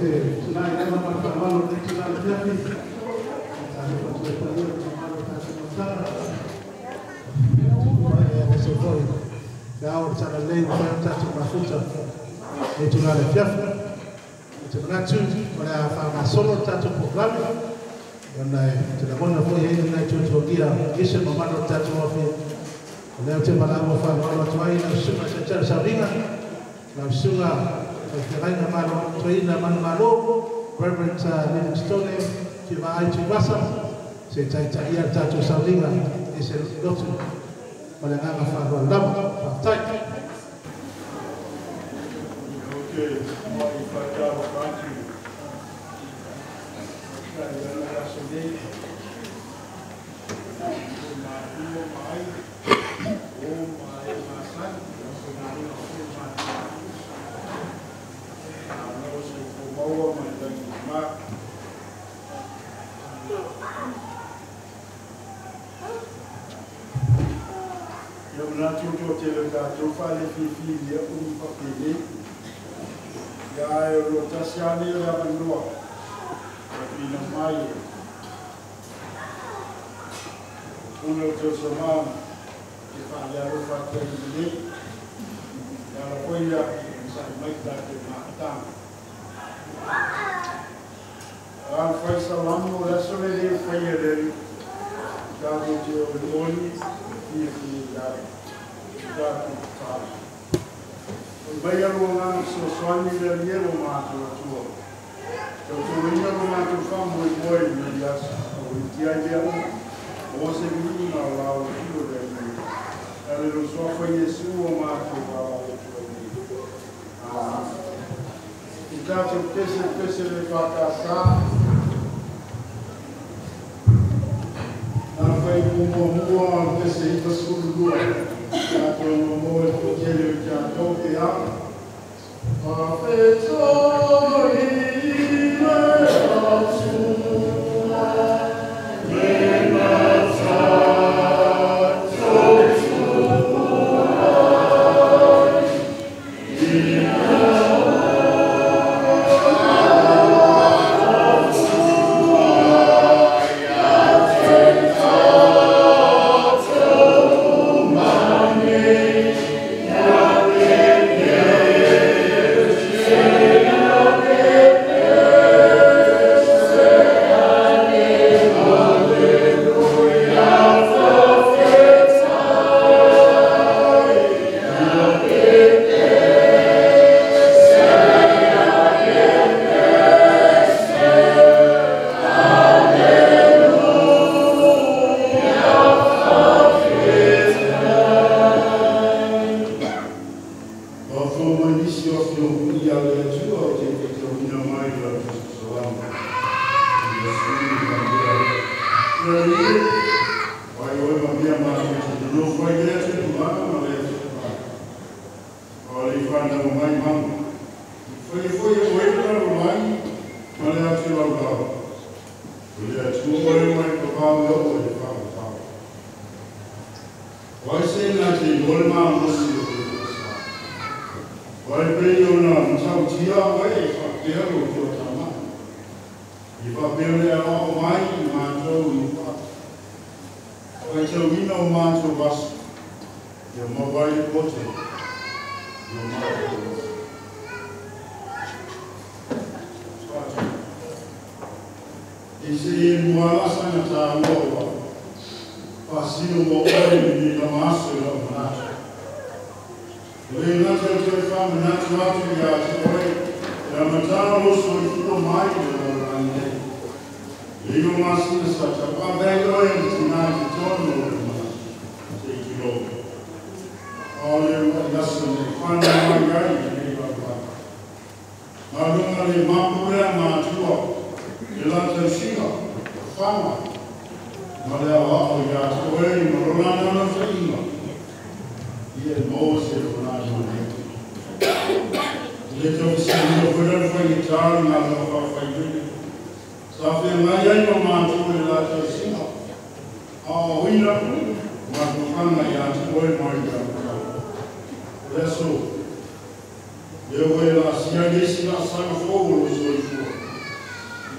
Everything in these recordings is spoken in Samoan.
te tulai lava ma le faaaloalo i lenei itula o le afiafi. Faatalofa atu ai i le paia ma le mamalu o le tatou mafutaga. Tupu mai aemaise foi le ao o le talalelei ua mafai ona tatou mafuta i lenei itula o le afiafi. Ou te manatu o le a faagasolo le tatou polokalame ona e te lagona foi e i ai le nai tuatuagia i se mamalu o le tatou aofia. O lea ou te valaau faaaloalo atu ai lau susuga i le Taitai o le Sauniga, lau susuga Faifeagaiga Malo Toeaina Manumalo, Reverend Livingstone Fivaai Tuivasa, se i taitaia le tatou sauniga i se lotu ma le agaga faaaloalo lava. Faafetai. Ou te muai faatalofa atu i taeao le aso nei, i matua ma aiga, o ma e masani, o faigaluega foi o matou. Malo soifua maua ma le lagi e mama. Ia manatu o toatele o tatou faalefifi i mea umi faapenei. Ia ae o lo o tasi lava lenei o le avanoa e tuuina mai e pule o Tausamā e faalealofa atu ai lenei. E ala foi ia i onosai mai tatou mafutaga. A le fai salamo o le aso lenei o faia e le Alii, tatou te olioli ma fiafia ai i tatou tatalo. Oi mai lo agaga fesoasoani le Alii e lo matou Atua. Tautoaina lo matou faamoemoe i lenei aso, o iti ai mea uma, o se viiga o lau afio le Alii. E ale lo suafa Iesu o matou valaau atu ai nei. Amen. I tatou pese pese le EFKS na fai muamua o le pese 92 tatou nono e toatele o i tatou pe a Faafetai i le Atua le tatou tupuai ina ua ia te tatou uma nei ia te pese ia te pese Aleluia faafetai ia te pese ia te pese Aleluia faafetai. Faafofoga mai nisi o Afioga Paia a le Atua ou te faitauina mai lau Tusi Salamo 92. Le Alii e, vaai oe ma mea matou te nonofo ai lea tupulaga ma lea tupulaga. A o le i fanau mai mama, faia foi e oe le lalolagi ma le atu laulau. O le Atua oe mai vavao e oo i le faavavao. O ai se na te iloa le malosi o le toasa? O ai pei ona matautia oe e faapea lo toatamai. I faapea le aoao mai i matou i faitauina o matou aso, ia maua ai le pote i o matou loto. I se e lua lasa na taua ua faasino mo oe i lenei lava aso i lau manatu. E le gata o toe faamanatu atu ia te oe le amataga o lou soifua mai i le lalolagi nei. E 9 masina sa tauave ai oe e le tina i totonu o lou manatu, se i tulou. A o le uluai aso na e fanau mai ai i lenei lalolagi. Galuega le mapu lea matua i le la tausiga, faga ma le aoao ia te oe ma lo la naunautaiga ia e maua se lumanai manuia. E le tau fesiligia foi la le faigata o le galuega faafaileule sa feagai ai ma matua i le la tausiga, aoaoina ma tofaga ia te oe mai le amataga. O le aso lea ua e laasia ai le isi laasaga fou o lou soifua.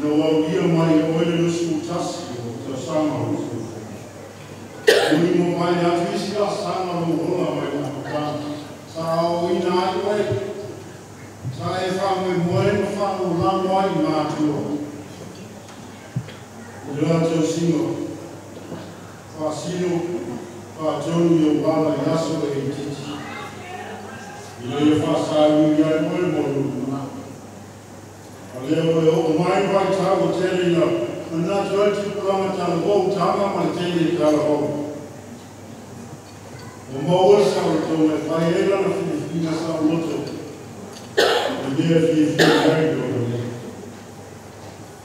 Ina wau ia mai e oe le lusu tasi o tausaga o le soifua. Muli mo mai atu isi laasaga o lou ola mai le amataga. Sa aoaoina ai oe. Sa e faamoemoe ma faalagolago ai i matua. I le la tausiga, faasino faatonu i ou ala i aso e itiiti. Ina ia faasāui ai oe mo le lumanai. A lea ua e oo mai vaitau ua tele ina manatu ai le tupulaga talavou taga ma le teine talavou. Ua maua le saolotoga e fai ai lana filifiliga saoloto i mea e fiafia i ai le ola nei.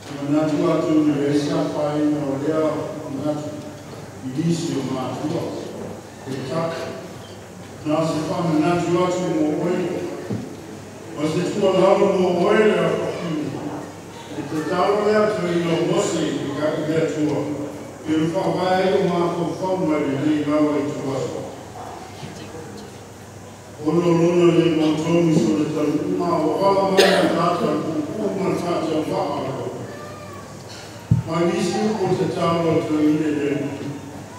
E manatu atonu e leai se afaina o lea manatu i nisi o matua, peitai, na o se faamanatu atu mo oe, o se tuualalo mo oe le afafine. I te tatalo lea toeaina o Mose i le Atua, e o faavae ai o mafaufau mai lenei lava ituaso. Ona o lona le mautonu i sona taunuuga ua vala mai na tata le puupuu ma le faatauvaa o le Mai nisi upu o tatalo a le toeaina i le Alii,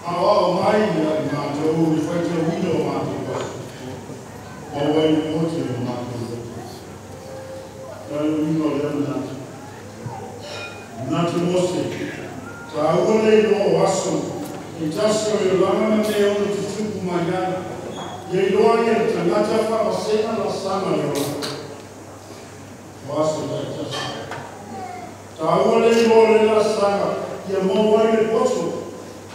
aoao mai ia i matou i le faitauina o matou aso, maua ai le pote o matou loto. O le uiga o lea manatu. Manatu Mose, taua le iloa o aso taitasi o le olaga ma mea e ono tutupu mai ai. Ia iloa ai e le tagata faavasega laasaga le olaga. O aso taitasi. Taua le iloa o le laasaga ia maua ai le poto,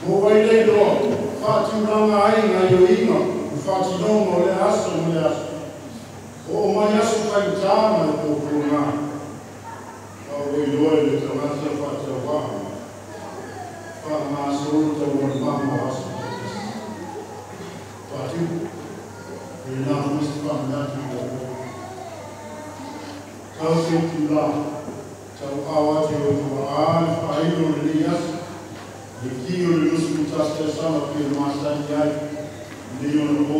maua ai le iloa, faatulaga ai gaoioiga ma faatinoga o lea aso ma lea aso. Oo mai aso faigata ma le puapuaga, a ua iloa e le tagata faatauvaa faagasolo taualumaga o aso taitasi. Faatupu, e lena foi se faamanatu mo oe. Tau se itulā, tauaao atu i ou tuaa le faailo o lenei aso, le ki o le 21 tausaga pei ona masani ai i nei ona po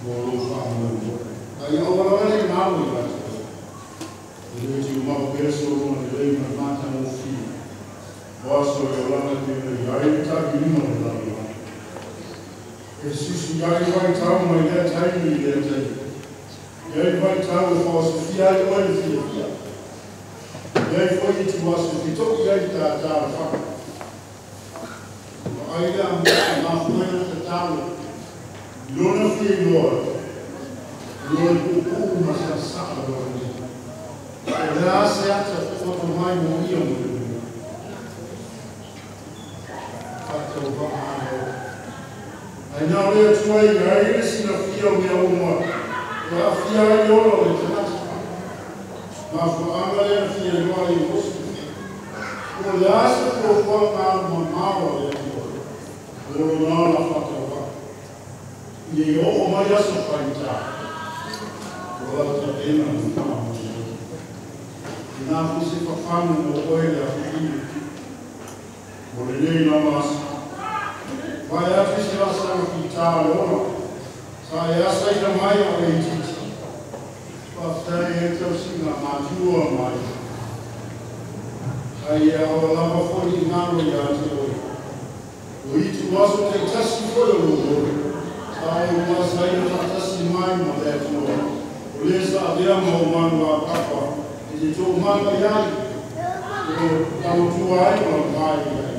mo lou faamoemoe. A ia aua lava ne i galo ia te oe, e le tumau pea sologa lelei ma le matagofie o aso e olaga pei ona i ai le tagiuga o le lalolagi. E susu ai vaitau mai lea taimi i lea taimi. E i ai vaitau e faaosofia ai oe le fiafia. E i ai foi ituaso e feto'i ai le tātā o le faka. Vaai lea mafua ai ona tatalo i lona fia iloa i lo le puupuu ma le sasaa o lona nei. O le a se ata foto mai mo ia mo le lumanai. Faatauvaa alo. Ae na o le Atua e i ai le silafia o mea uma e aafia ai le ola o le tagata. Mafuaaga lea na fia iloa ai e Mose po o le a se fuafuaga alumamao a le Atua mo lona ola faatauvaa, ina ia oo mai aso faigata ua lava tapena le faamoemoe. Inā foi se fafagu mo oe le afafine mo lenei lava aso. Vae atu i se laasaga fitā o le ola sa e asaina mai a o e itiiti. Faafetai e tausiga matua mai. Ai e aua lava foi i galo ia te oe. O itu aso taitasi foi o lou ola sa e ua asaina faatasi mai ma le Atua o lē sa avea ma ou manu apapa e te toomaga i ai, o tautua ai ma lau vae i ai.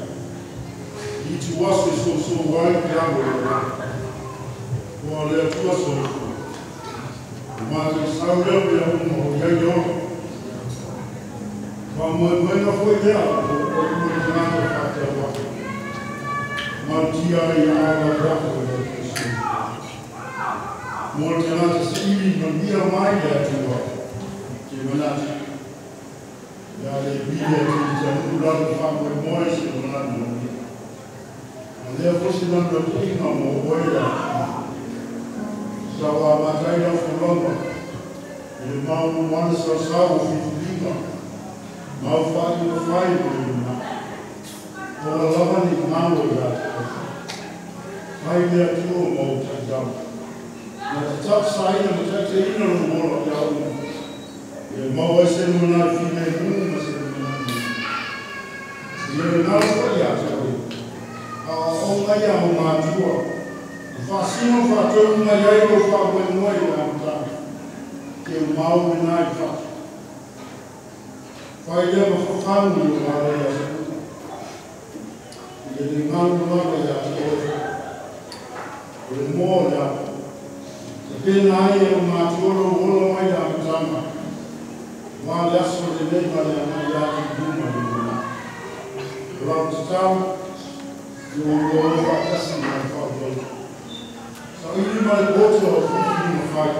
I itu aso e sousou ai peau o le olaga. Ua le Atua soifua. O mataisau lea o mea uma o i ai le ola. Faamoemoega foi lea o oe mo le tagata faatauvaa. Malutia ai aao laveapo i lau tausiga. Mo le tagata saili manuia mai le Atua, te manatu. O le a le vili atili taunuu lalo i faamoemoe i se olaga manuia. A lea foi se laulauiga mo oe le Atua. Sa ua amata ai lau folauga i le mau ana sausau o filifiliga ma au faaiuga fai mo le lumanai. Ola lava ne i galo ia te oe. Fai le Atua ma ou taiala. Na te tapasaina ma taitaiina lou ola ia uma. Ia maua ai se lumanai filemu ma se lumanai. Ia le galo foi ia te oe. Aoaoga ia o matua. Na faasino faatonu mai ai lou faamoemoe i le amataga. Teumau lena i fatu. Fai lea ma fafagu i o ala i aso uma. Ia le galo lava ia te oe. O le moa o le apo. Tapena ai e o matua lou ola mai le amataga. Ma le aso lenei ma le agai atu i luma i le lumanai. O lau tatalo, ia ua oe faatasi ma le faaoloolo. Saili ma le poto o filifiliga fai.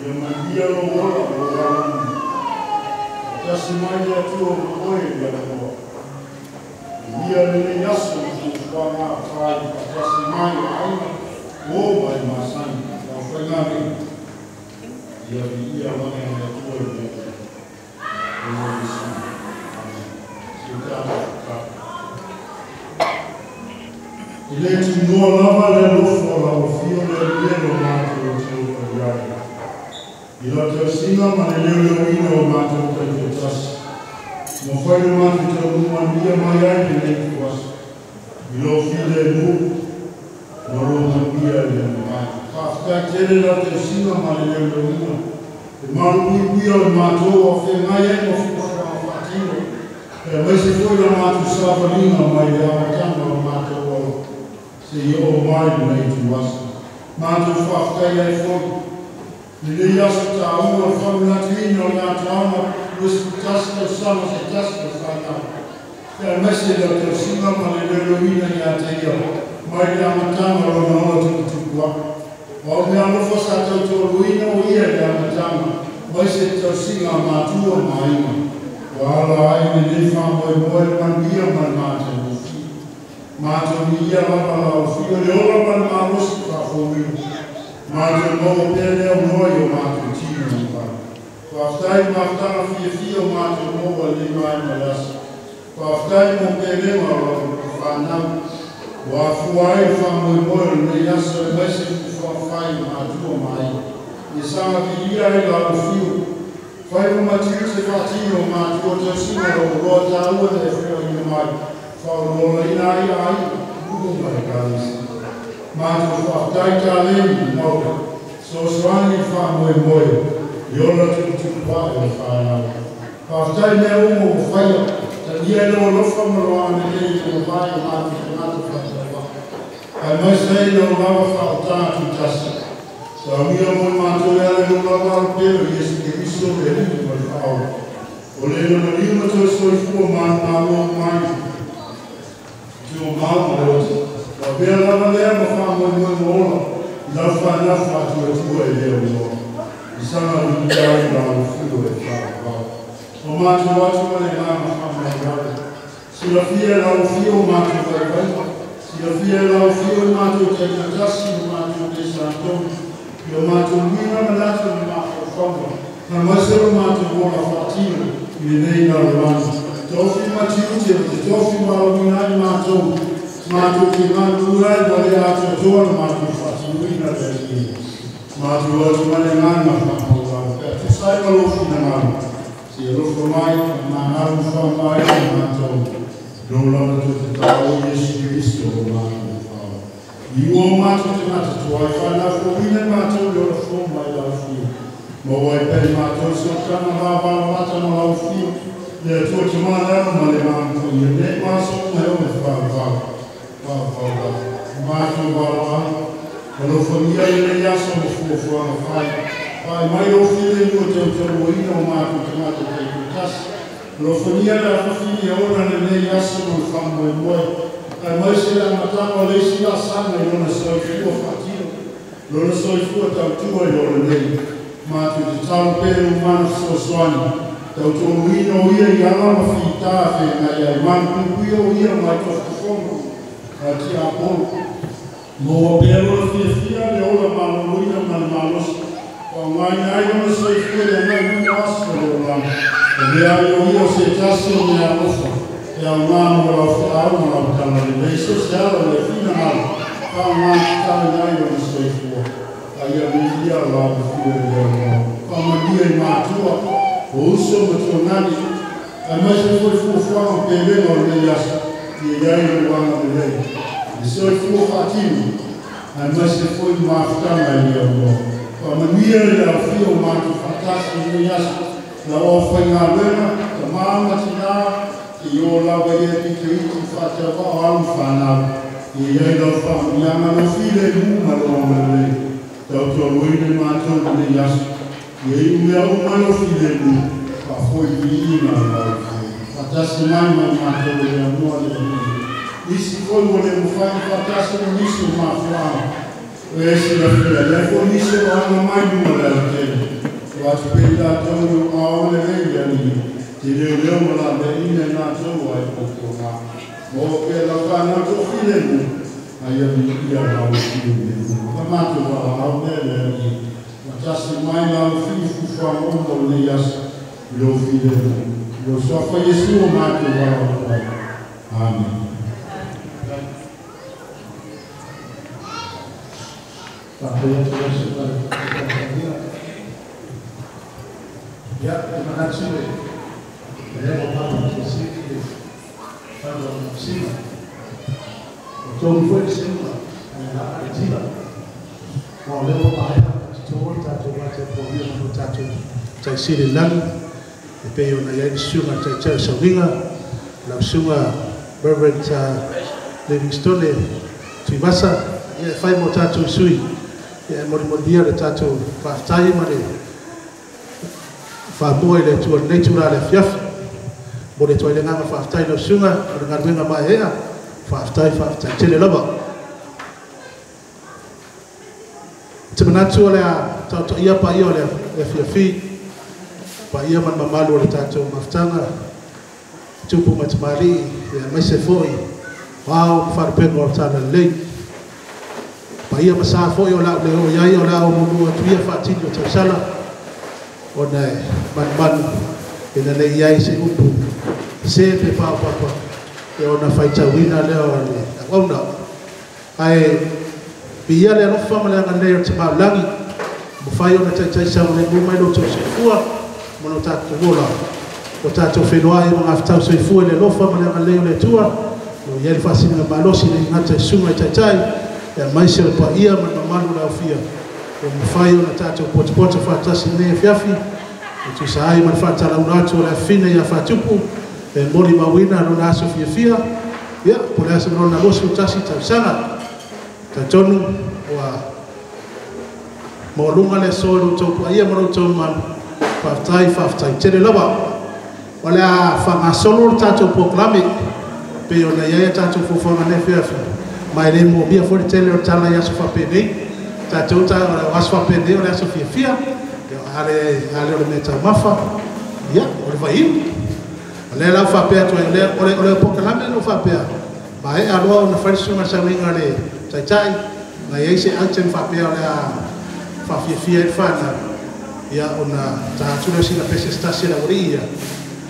Ia manuia lou ola ma lou ala uma. Faatasi mai le Atua ma oe i le avanoa. Manuia lenei aso ma fuafuaga a fai faatasi mai o aiga, uo ma e masani, lau faigamea. Ia viia lava le Atua i le atunuu. O Iesu. Amene. Se i tatou tatalo. E le tunoa lava le alofa o lau afio le Alii e lo matou atunuu i ai. I lau tausiga ma le leoleoina o matou taitoatasi. Ua fai le matou taunuu manuia mai ai lenei ituaso. I lou filemu ma lou manuia i le mai. Faafetai tele lau tausiga ma le leoleoina. E malupuipuia o le matou o feagai ai ma fuafuaga faatino. Aemaise foi la matou savaliga mai le amataga o le matou ola. Seia oo mai lenei ituaso. Matou faafetai ai foi. Lenei aso taua le faamanatuina o le atoaga 21 tausaga se tasi o fanau. Aemaise lau tausiga ma le leoleoina ia te ia mai le amataga o lona ola tuputupu ae. O au mea alofa sa tautoaluaina o ia i le amataga, aemaise le tausiga a matua ma aiga. Ua ala ai lenei faamoemoe le manuia ma le matagofie. Matou viia lava lau afio i le ola ma le malosi faafouina. Matou maua pea le aunoa i o matou tino ma vale. Faafetai i mafutaga fiafia o matou maua i lenei vaega o le aso. Faafetai mo pelega o lau fanau. Ua afua ai le faamoemoe o lenei aso aemaise fuafuaga fai a matua ma aiga. Ia saga viia ai lau afio. Fai ma matiute faatino o matua tausiga o lou oloa taua na e foaina mai. Faaolooloina ai aiga, nuu ma ekalesia. Matou faafetai taleni i le Maota. Fesoasoani i le faamoemoe i ola tuputupu ae o le fanau. Faafetai mea uma ua faia. Talia i lou alofa ma lou agalelei i le mavae o matou tagata faatauvaa. Aemaise ai lau lava faaotaga tutasi. Saunia mo i matou e ala i lou lava alopele o Iesu Keriso le Alii ma le Faaola. O le na maliu ma toe soifua manumalo mai i o mau ma le oti. Ua avea lava lea ma faamoemoe ma ola i lau fanau faatuatua e le aunoa. I saga viia ai lau afio e faavavau. O matou atu ma le agaga faamaualalo. Silafia e lau afio o matou vaivaiga. Silafia e lau afio i matou taitoatasi ma matou le sanatonu. I o matou uiga manatu ma mafaufauga. Aemaise lo matou ola faatino i lenei lalolagi. Tofi ma tiute o te tofi valaauina ai matou. Matou te galulue ai ua le atoatoa le matou faatinoina le Alii. Matou atu ma le agaga faamaualalo. Pe a tusa ai ma lou finagalo. Se i alofa mai ma magalu faamai o matou. Lou lava toe tatalo o Iesu Keriso o matou Faaola. I ua o matou tagata tuai faanafouina i matou le ola fou mai lau afio. Maua ai pea i matou sootaga lavalavata ma lau afio. Le Atua Tama le Alo ma le Agaga Paia nei ma aso uma e oo i faavavau. Faavavau lava. O matou valaau. Alofagia i lenei aso ma fuafuaga fai. Vaai mai lou filemu e tautauaina o matou tagata taitoatasi. Alofagia le afafine e ola lenei aso ma le faamoemoe. Aemaise le amataga o le isi laasaga i lona soifua faatino. Lona soifua tautua i ola nei. Matou tatalo pea i lou mana fesoasoani. Tautoaluaina o ia i ala ma fita feagai ai. Malupuipuia o ia mai tofotofoga a tiapolo. Maua pea lona fiafia le ola maloloina ma le malosi. Faaaogaina ai lona soifua i le agai luma o aso o le olaga. O lea ai o ia o se tasi o mea alofa. E aoga mo lau feau ma lau talalelei. So se ala o le finagalo. Faaaoga tatauina ai lona soifua. A ia viia lau afio i le aunoa. Faamanuia i matua, o uso ma tuanani, aemaise foi fuafuaga pelega o lenei aso, ia i ai lou agalelei. Le soifua faatino, aemaise foi mafutaga i le Atua. Faamanuia i le aofia o matou faatasi i lenei aso, lau aufaigaluega, tamā ma tinā, seia oo lava i e pitoiti faatauvaa o alo ma fanau, ia i ai lau faamanuiaga, lou filemu ma lou agalelei. Tautualuaina i matou i lenei aso, ia iu mea uma lou filemu, faafoi viiga i lau Afioga. Faatasi mai ma i matou e le Atua le Alii. Nisi foi ua le mafai ona faatasi ma nisi o mafuaaga, o e silafia, e ai foi nisi o aga mai luga o le alatele. Tuu atu pea i latou i ou aao lelei le Alii, te leoleo ma laveaiina i latou ai tautuaga. Maua pea lau fanau toafilemu, a ia viia lau Afioga i le uma. La matou valaau lea le Alii, faatasi mai lau fuafuaga uma o lenei aso i lou filemu. I lou suafa Iesu o matou valaau atu ai. Amene. Faafetai atu lau Susuga i le Palemia. Ia, e manatu e lea ua matou silasili le faiva o le masina. Ua tonu foi le seuga ae laa le tila. Ma o lea ua maea ona toto le tatou vatapuaia ma lo tatou Tai Sili i le lagi, e pei ona i ai le susuga i le Taitai o Sauliga, lau Susuga Reverend Livingstone Tuivasa, ia e fai mo tatou sui, ia e molimoli le tatou faafetai ma le faamua i le Atua i lenei itula i le afiafi. Momoli atu ai le agaga faafetai i lau susuga mo le galuega maeaea. Faafetai, faafetai tele lava. Ou te manatu o le a taotoia paia o le afiafi, paia ma le mamalu o le tatou mafutaga, tupu ma tamalii, aemaise foi o ao ma faalupega o le Talalelei. Paia ma sa foi o le a ou le oo i ai, o le a ou mulua atu ia faatini o tausala, ona e manumanu ina ne i i ai se upu se pe paopapa e ona faitauina lea o le auauna. Ae viia le alofa ma le agalelei o le Tama o le Lagi, ua mafai ona taitai saogalemu mai lo outou soifua ma lo tatou ola. Ua tatou feiloai ma gafetau soifua i le alofa ma le agalelei o le Atua, o lo o i ai le faasiliga malosi le gata i susuga i taitai, aemaise o le paia ma le mamalu o le aofia, ua mafai ona tatou potopoto faatasi i lenei afiafi, e tusa ai ma le faatalaula atu o le afafine ia Faatupu, e molimauina lona aso fiafia, ia, po o le aso lona 21 tausaga. Talitonu ua maualuga le aso i lo outou paia ma lo outou mamalu. Faafetai, faafetai tele lava. O le a faagasolo le tatou polokalame pei ona i ai a tatou fuafuaga i lenei afiafi, ma e le moomia foi le tele o le tala i aso faapenei. Tatou ta o aso faapenei o le aso fiafia, a le o le mea taumafa, ia, o le vaiinu. O lea la ua faapea atu ai, o le polokalame na ou faapea, maea loa ona fai le susuga i le sauiga a le Taitai, na i ai se item faapea o le a faafiafia ai le fanau, ia ona ta atu lea o sina pese se tasi a le aualii ia,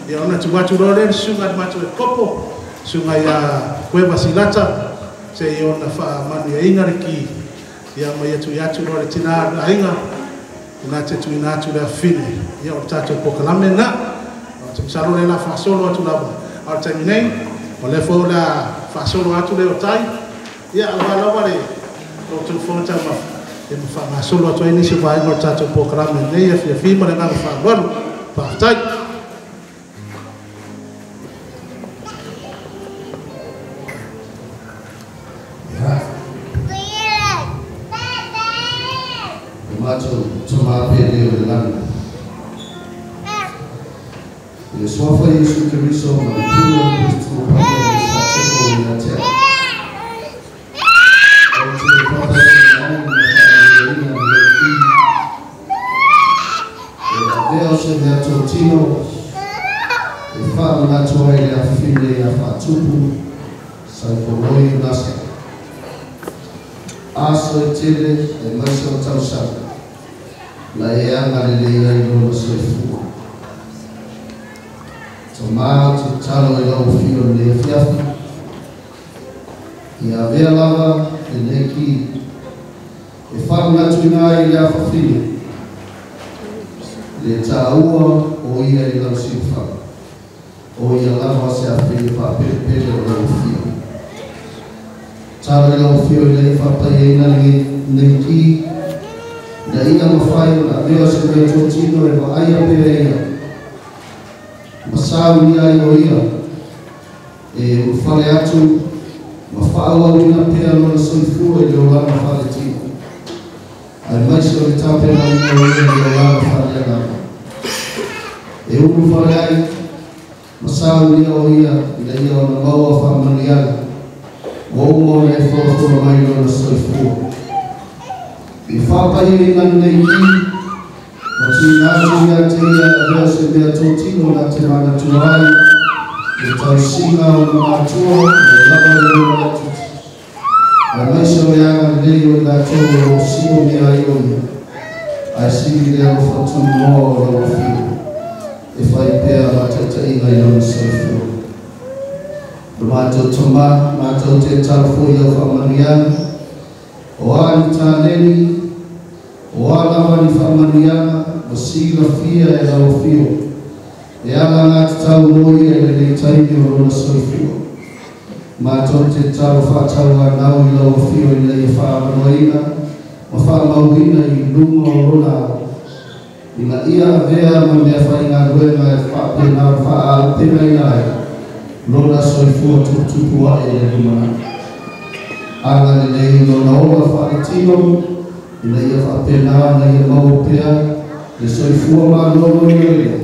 ia ona tuu atu loa lea le susuga i le matou Epikopo, susuga ia Kueva Silata, seia ona faamanuiaina le ki, ia ma ia tui atu loa le tina o le aiga, na te tuuina atu le afafine, ia o le tatou polokalame lena. Ou te masalo o lea o le a faasolo atu lava, a o le taimi nei, o lea foi o le a faasolo atu le o tai, ia aua lava le outou fofoga taumafa, ia ma faagasolo atu ai nisi o vaega o le tatou polokalame i lenei afiafi ma le agaga faaaloalo. Faafetai. O matou Tamā pele o le lagi, i le suafa o Iesu Keriso ma le pule o le Kristo Paia le sa teko ia te au. Ou te faatautaiina ai ma faamanuiaina lenei ki, e avea o se mea totino e faamanatu ai le afafine ia Faatupu Saifoloi Lasa. Aso e tele aemaise o tausaga na e agalelei ai lona soifua. Tamā, ou te tatalo i lau afio i lenei afiafi, ia avea lava lenei ki e faamanatuina ai le afafine. Le tāua o ia i lau siufaga. O ia lava se afe i whaapelepele o lau fio. Talo i lau fio i lei whaapai eina nei ki. Na ia mawhai o na mea se mea tōtino e waaia pea ia. Masau ni ai o ia. E ulufale atu ma whaawauina pea lona soifua i le olanga whale tino. Ai maise o le tāpena ina o ia i le olanga whale angama. E ulufale ai masau ni o ia i le ia ona maua whaamaniaga. O uma o le whawhura mai lona soifua. I whāpahi i ngā nei ki, ma tīna atu ia te ia a vea se mea tōtino nā te mana tuai, e tausinga o na mātua, e lava le o na tuti. Ai maise o le anga lei o i lātou o o sio mea ai o ia, ai sili le alo whatunoa o lau whio, e whai pea ma taitaiga i lona soifua. O mātou tama, mātou te tarafo i au whaamaniana, o a ni tāneni, o a lava ni whaamaniana, o sila fia e lau whio, e ala ngā te tau moi e le nei taimi o lona soifua. Mātou te tau whātau a nau i lau whio i lei whaamanoina, ma whaamauina i luma o lona ao. Ina ia avea ma mea whai ngā ruenga e whaapena o whaalapena ina ai, lona soifua tuputupu a e le lumana. Anga le lei lona ola whaatino, ina ia whaapena na ia mau pea, le soifua ma lolo i lea,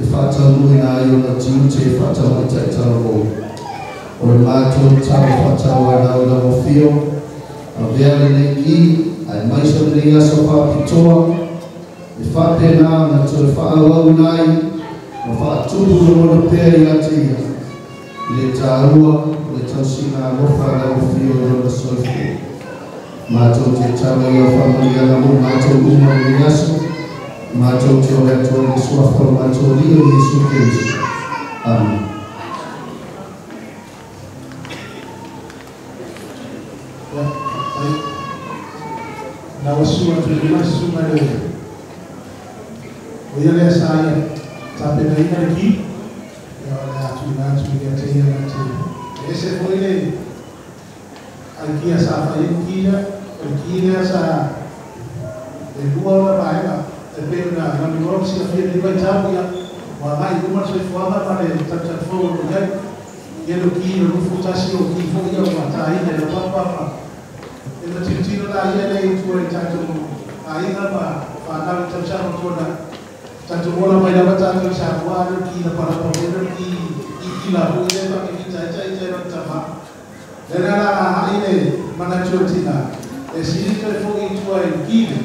e whātaunui nā i ona tiute e whātau mai taitara o. O le mātou tau whātau a nau lau whio, a vea le nei ki, ai maisa le nei aso whaapitoa, e whaapena na toe whaawau nai, ma whaatupu lona pea i a te ia, le tāua, le tausinga alofa lau whio i lona soifua. Mātou te tau i au whamaniana mo mātou uma o le aso, mātou te ole atua le suafa o mātou lia o Yesu Kristo. Amen. Na wasua tu masu mai le. O ia lea sa ia, tāpena ina le ki, ia o le atu ina atu i te ia na te. E se foi le, ai kia sa whai kia, o ki lea sa, e lua ona maenga, e peo na nami ora si a fia ni vai tapu ia, wa ngai uma soifuaga ma le tautau o lo iai, ia lo ki lo rufu tasi o ki fo ia o tā ina le papa. E na tilotilo la ia le i tua i tatou aiga ma whanau i tausaga tona. Tatou ola mai lava tatou i Samoa le ki la parapa le ki i ki la hui le pa ki tai tai tai ro tama. Le la la hai le manatu o tina. E sili toe fo i tua i ki le.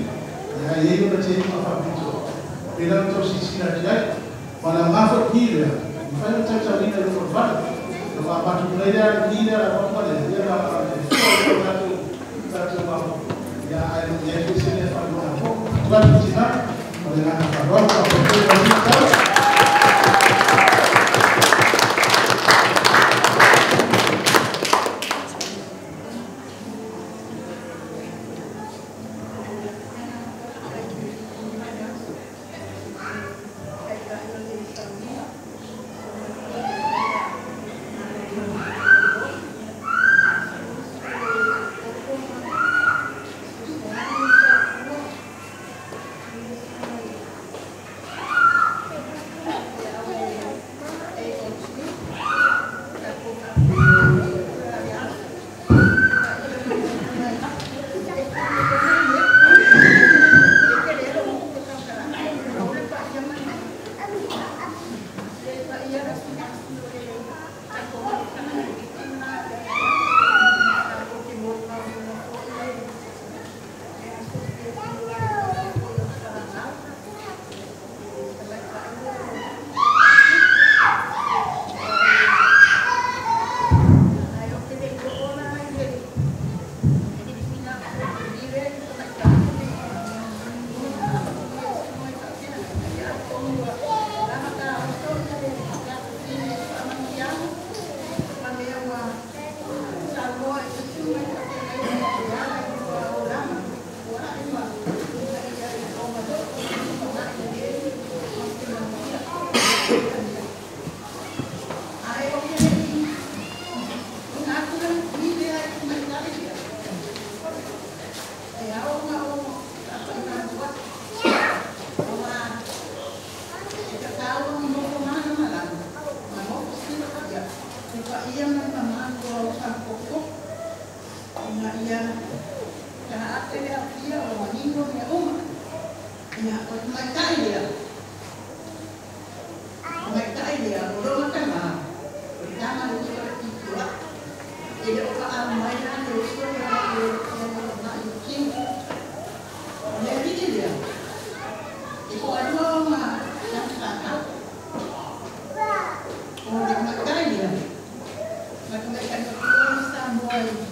Ia e o na te ma whapito. Pe la tau sisina ki ai. Ma la ngafo ki le. I whai o tautau ina i roto whare. No wha matu nei le ki le la papa le. Ia la e fo o tatou tatou mau. Ia ai ia e se le whanua mo. Tua tina. O le ngana whanua. O te Ina ia kana ate le afia o manino mea uma. Ia o te maitai lea. O maitai lea o lo matanga. O le tama le uso le titi wa. E le o ka a mai la le uso le a le o na i kiu. O le vili lea. E ko alua o ma tanga. O le maitai lea. Maitai o Samoa i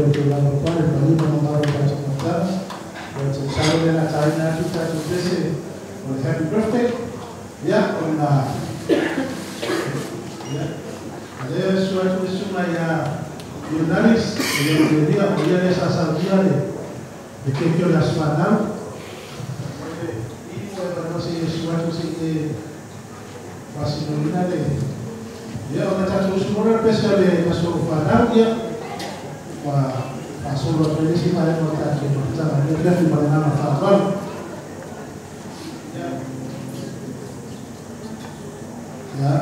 o te lava pare pa lima ma maro pa te matara. O te salo le na taina atu tātou pese o le happy birthday. Ia, o na. Ia. Ale sua tu suma ia Ionaris, e le dia o ia le sa saudia le le ke ke o le asfanau. I mo e no se sua tu se te fasinolina le. Ia o na tātou sumora pese le aso fanau ia. Wa fasolo atu le si mare mo tātou matanga le le fi mare na fa. Ya. Ya.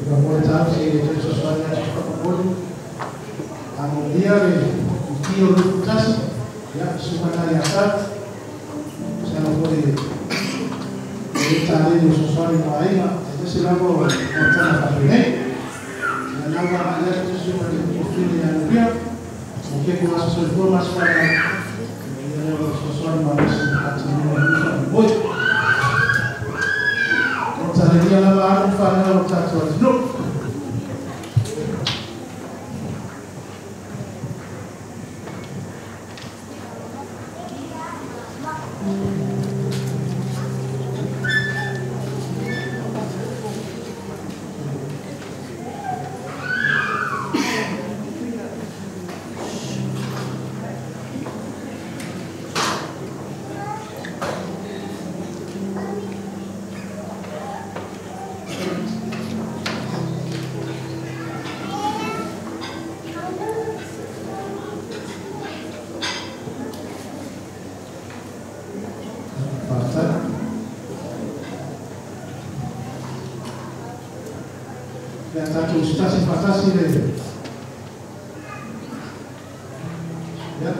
Kita boleh tahu si sesuatu yang suka boleh. Amudia le kio lukas ya sumana yasa. Saya boleh cari sesuatu yang lain. Itu silakan macam apa ini. Nama ayat itu semua di profil yang dia. Mungkin kurang sesuatu masuk pada sesuatu manusia hati manusia boy. Cari dia lama aku faham tak tuan. No. Stasi le. Ya.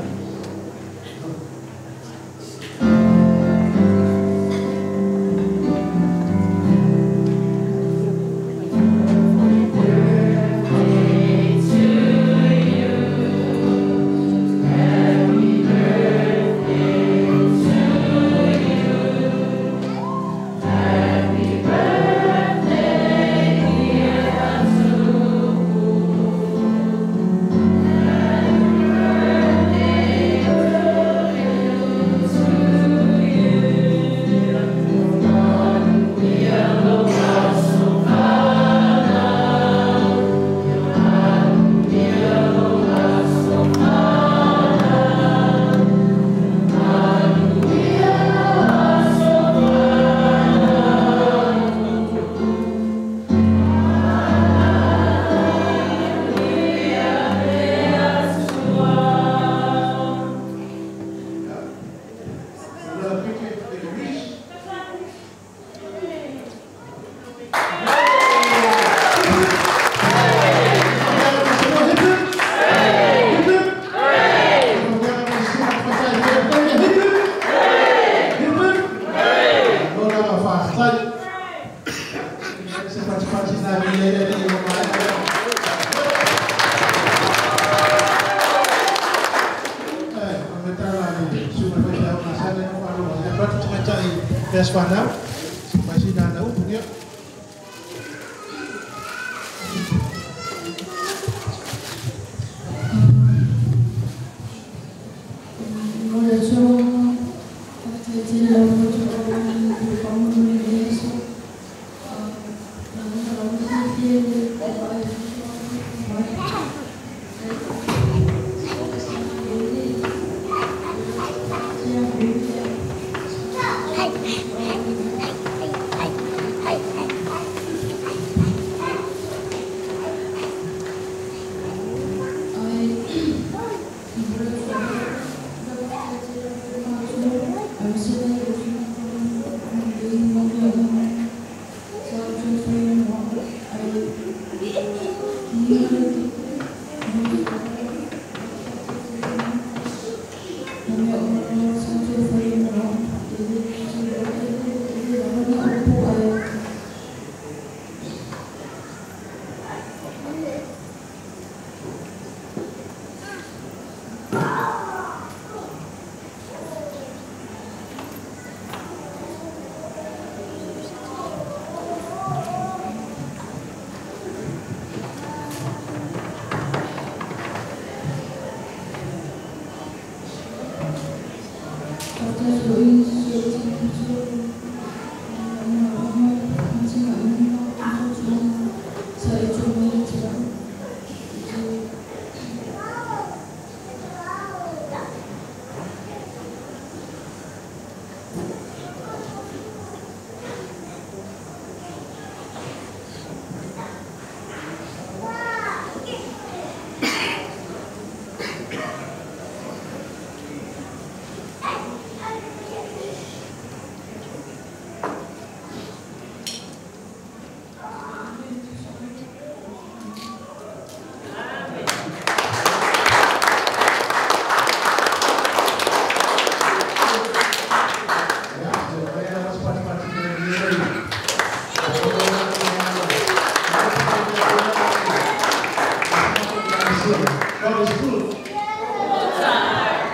Hey, hey, hey, hey, hey.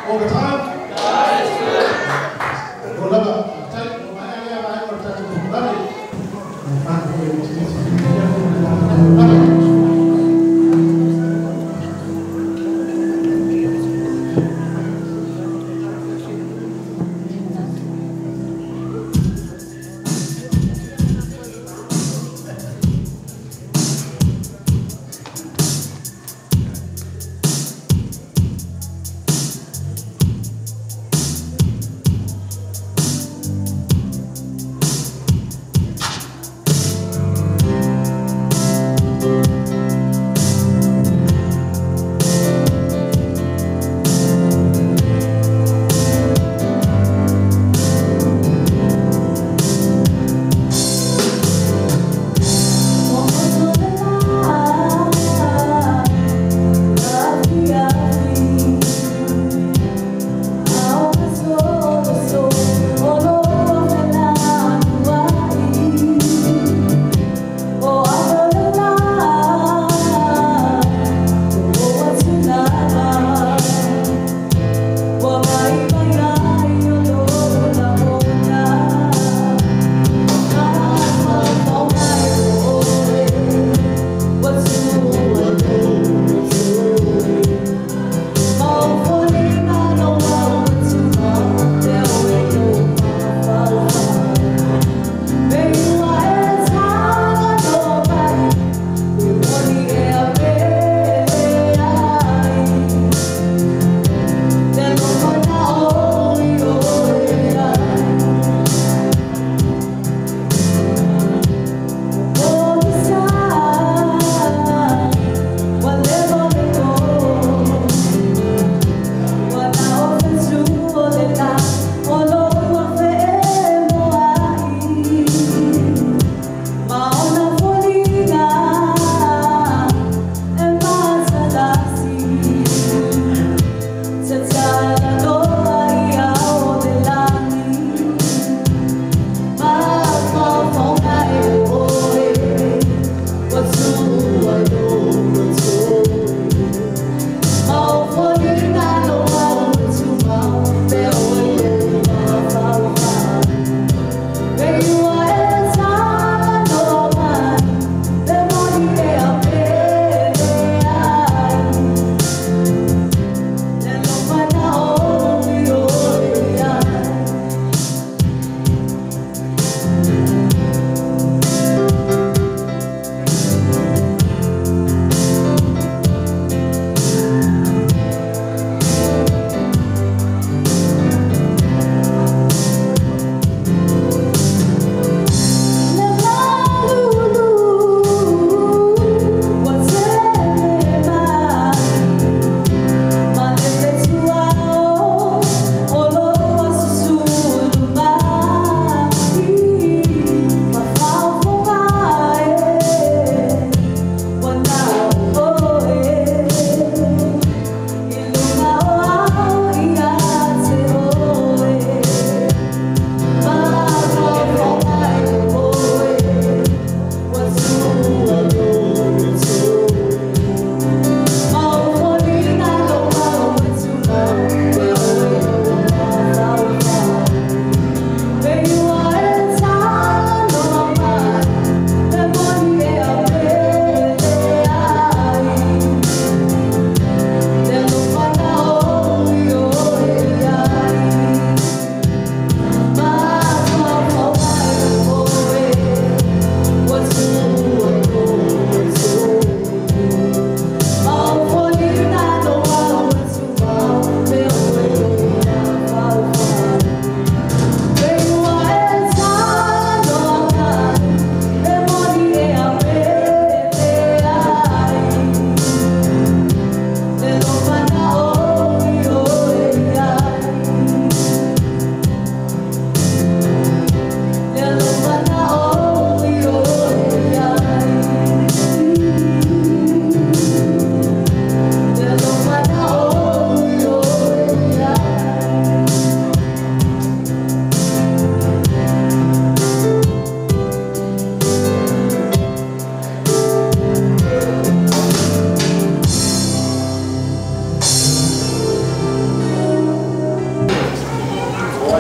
All the time. God is good. O lava, tai o mai ai mai o tatou polokalame.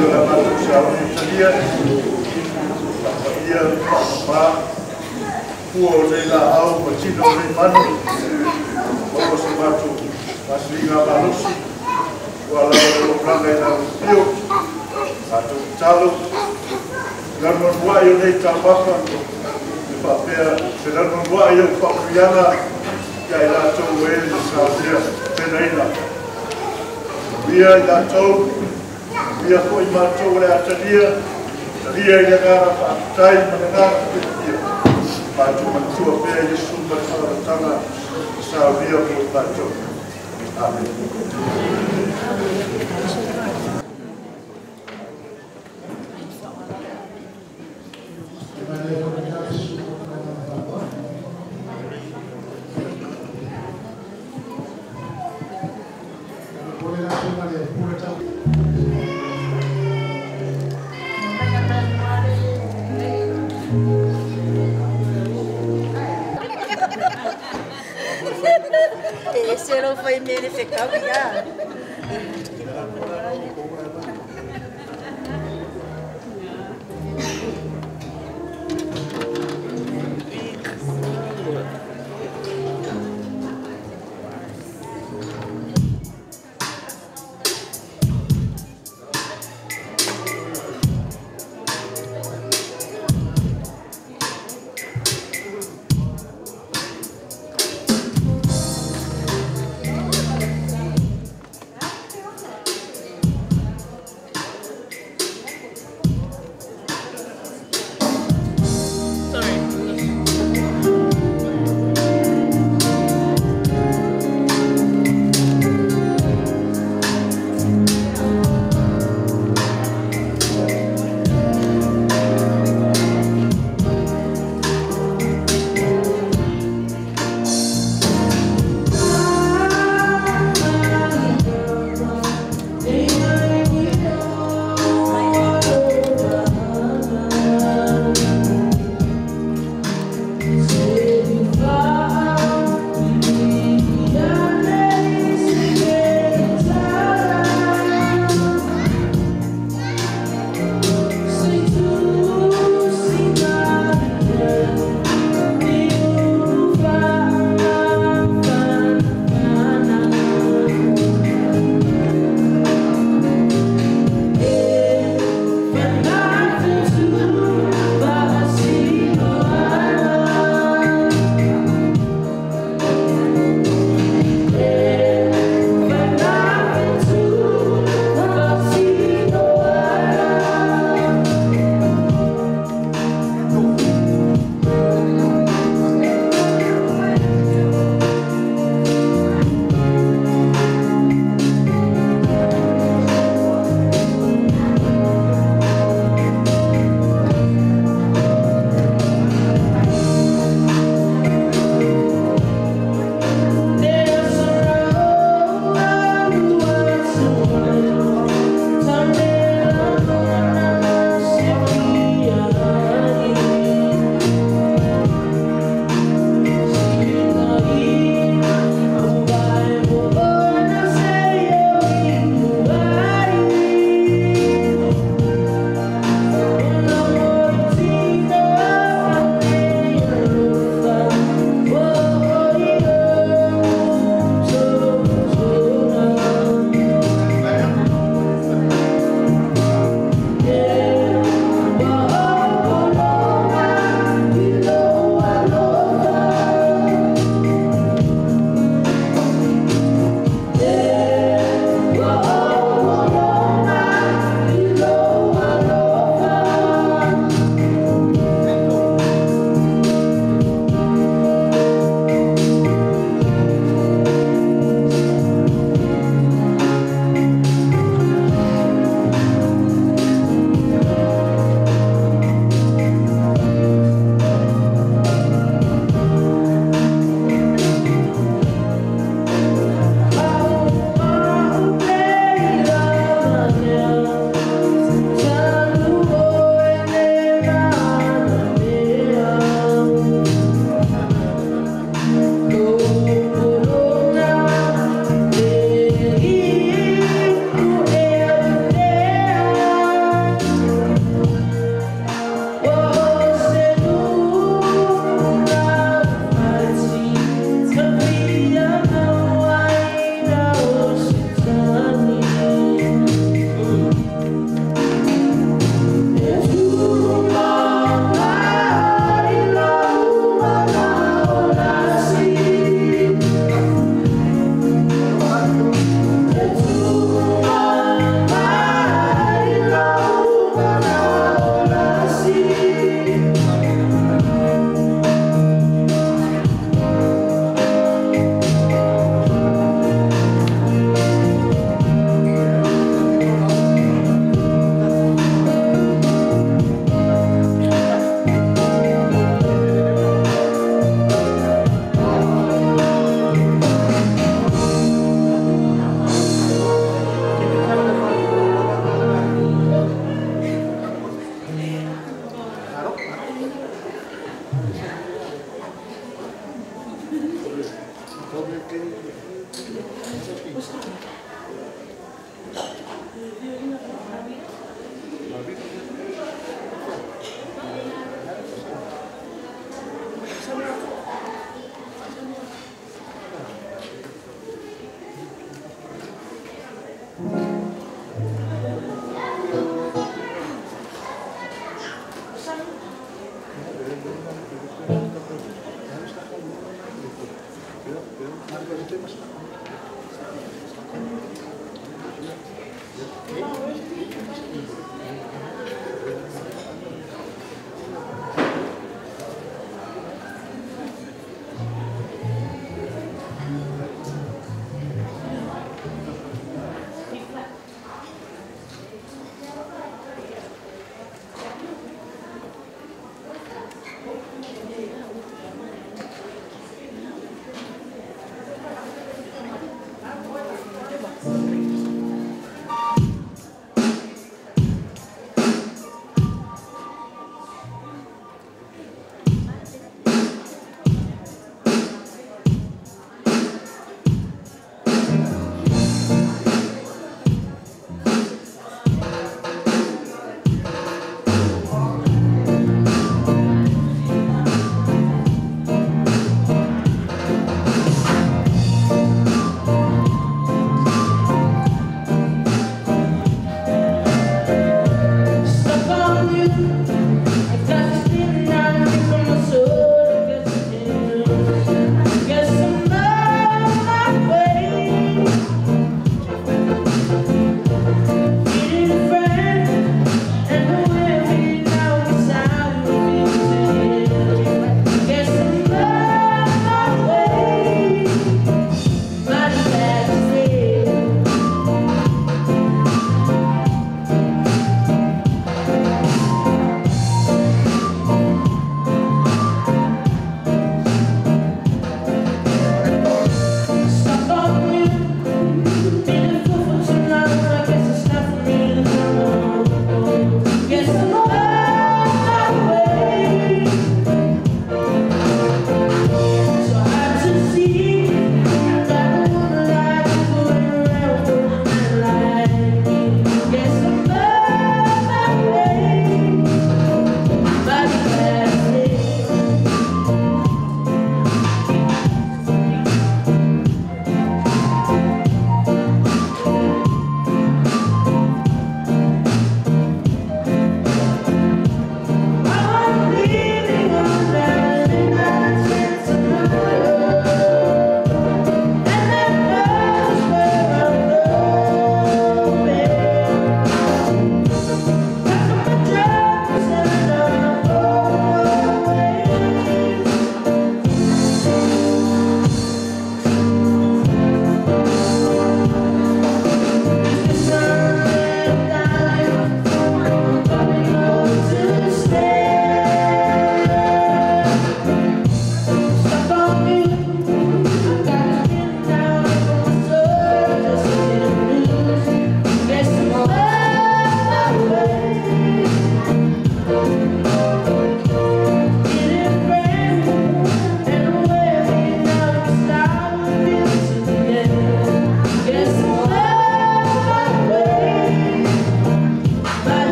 o le matou sauni talia, faapaia faamama, pua o nei laau ma tino o nei manu, maua se matou faasiliga malosi, ua lava le olaga i lau afio, matou tatalo, lanuanuai o nei taumafa, e faapea se lanuanuai o faamanuiaga ia i latou e na saunia penaina. Ia i latou, ia foi matou o le atalia, talia i le agaga faafetai ma le agaga fiafia. Matou manatua pea Iesu ma le faaolataga na saunia mo i matou. Amen. Ese lo foi mele fekau ia.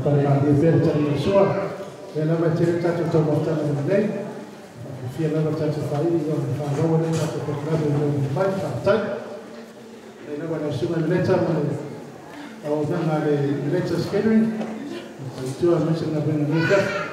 Pale malie pea le tali o le sua. Lea lava e tele tatou taumafataga lelei. Faafia lava le tatou faai'i ona fa'aauau ai tatou polokalame i le mai. Fa'afetai. Lea lava lau susuga i le Leta ma le auaunaga a le Leta's Catering. Faletua aemaise le galuega i lenei afiafi.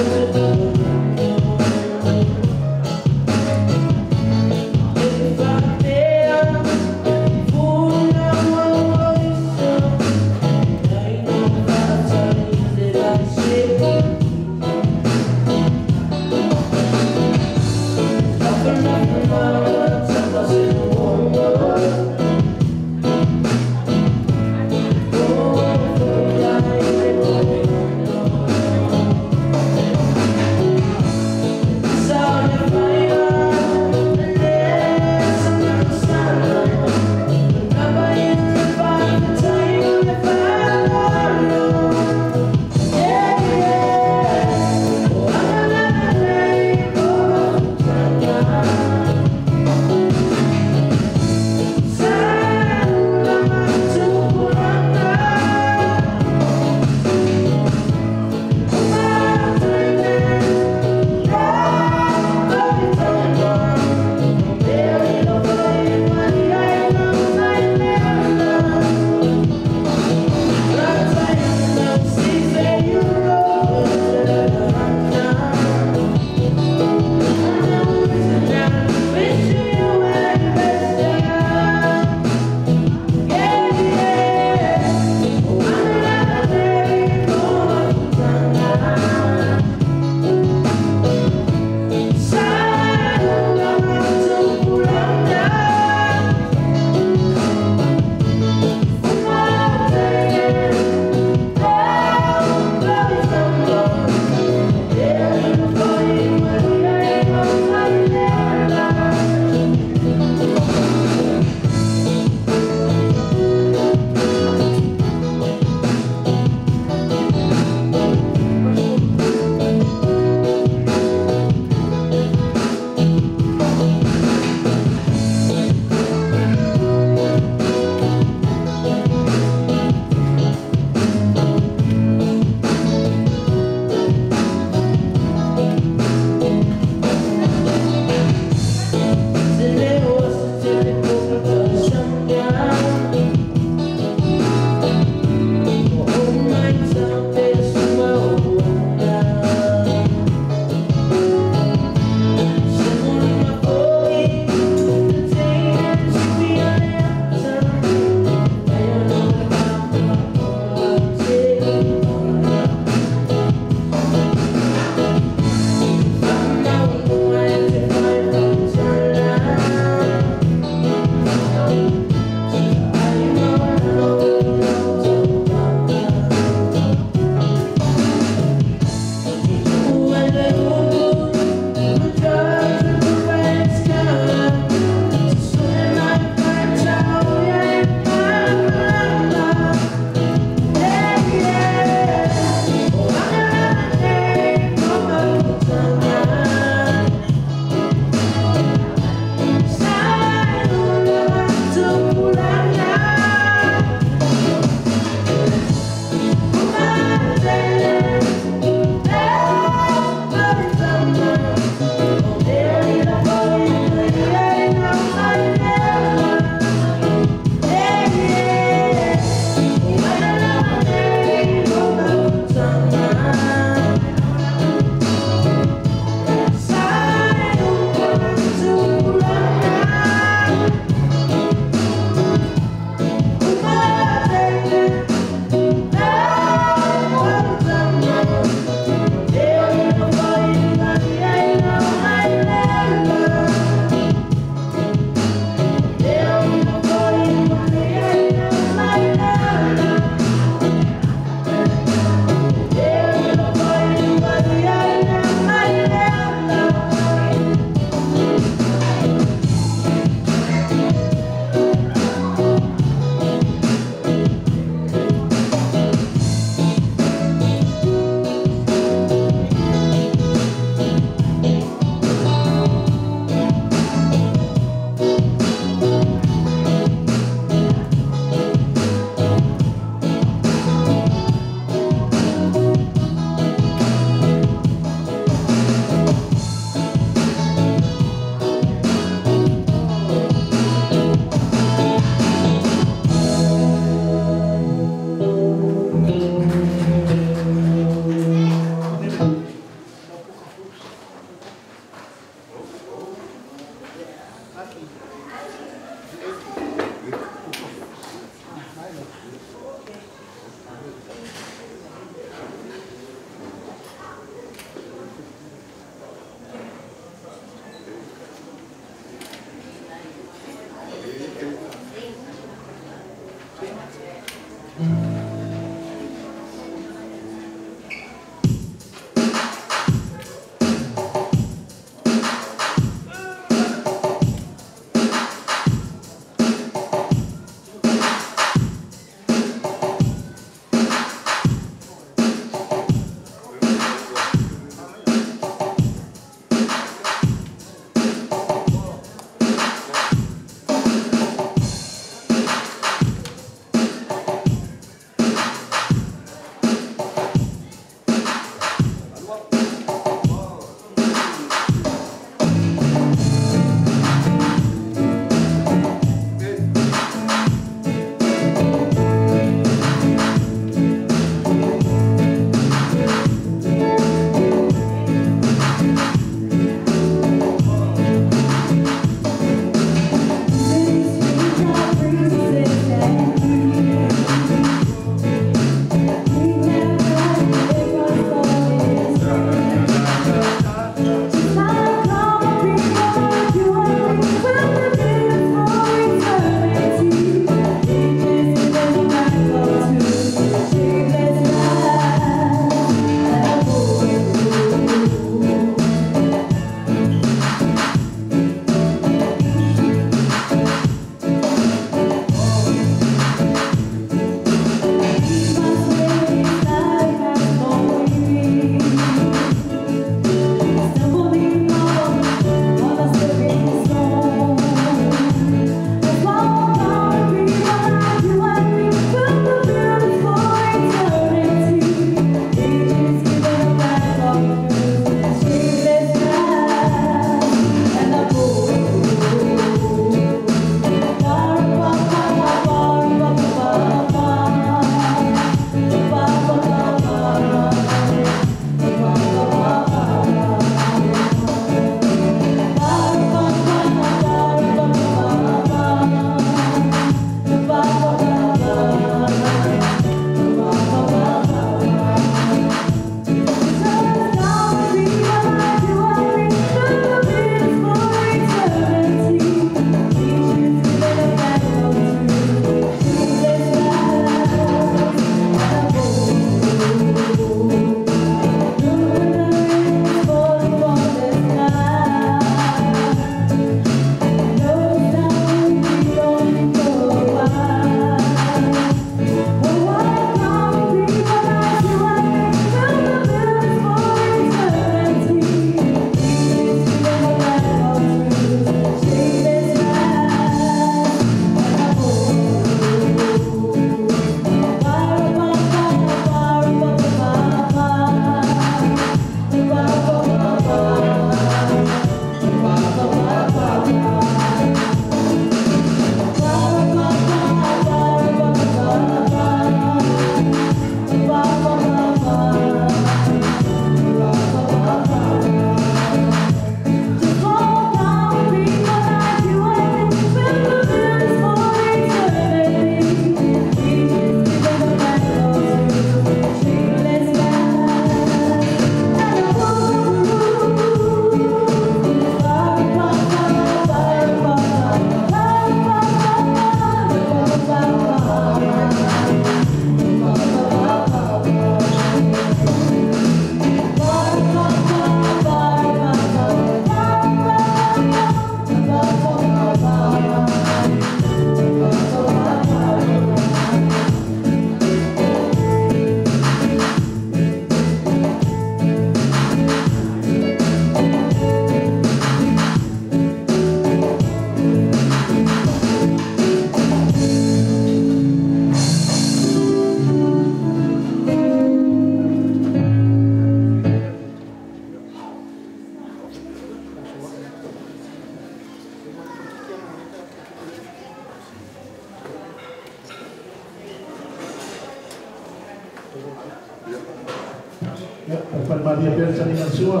Ia, palemalia pea le taliga o le sua,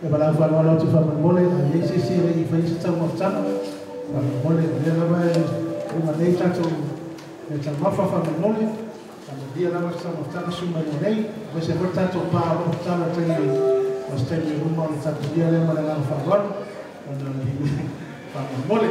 e valaau faaaloalo atu faamolemole, a i ai se isi e le i faia se taumafataga, faamolemole, o lea lava e uma nei tatou meataumafa faamolemole, faamalia lava se taumafataga sui mai nei, aemaise foi le tatou pa o lo o tatalo i taimi o se taimi i luma o le tapunia lea ma le agaga faaaloalo, ona o le faamolemole.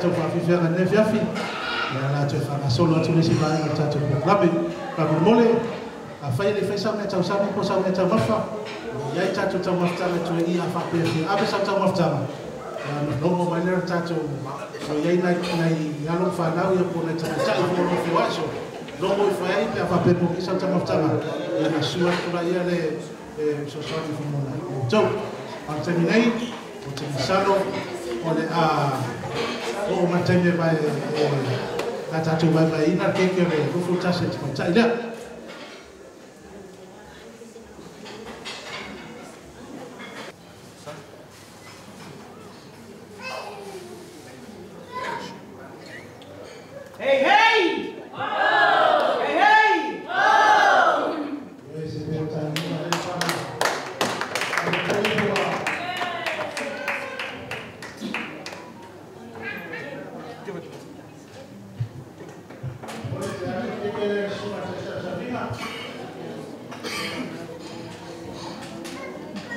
tatou faafiafiaga lenei afiafi. Ia la toe faagasolo atu le isi vaega o le tatou polokalame. Faamolemole, afai e le fai sau mea tausami po o sau mea taumafa, i ai tatou taumafataga toe ia faapea fia ave sau taumafataga, ia nogo mai lea le tatou o i ai nai alo ma fanau ia po o nai tamaitai po o lo feoai so logo i fai ai pe a faapea po o sau taumafataga, ia na sua atu la ia le fesoasoani fomona outou. A o le taimi nei, o te masalo o le a oo mai taimi e mai na tatou vaevaeina le keiki o le 21 e tamaitai lea. Hey, hey! Oh! Hey, hey! Oh!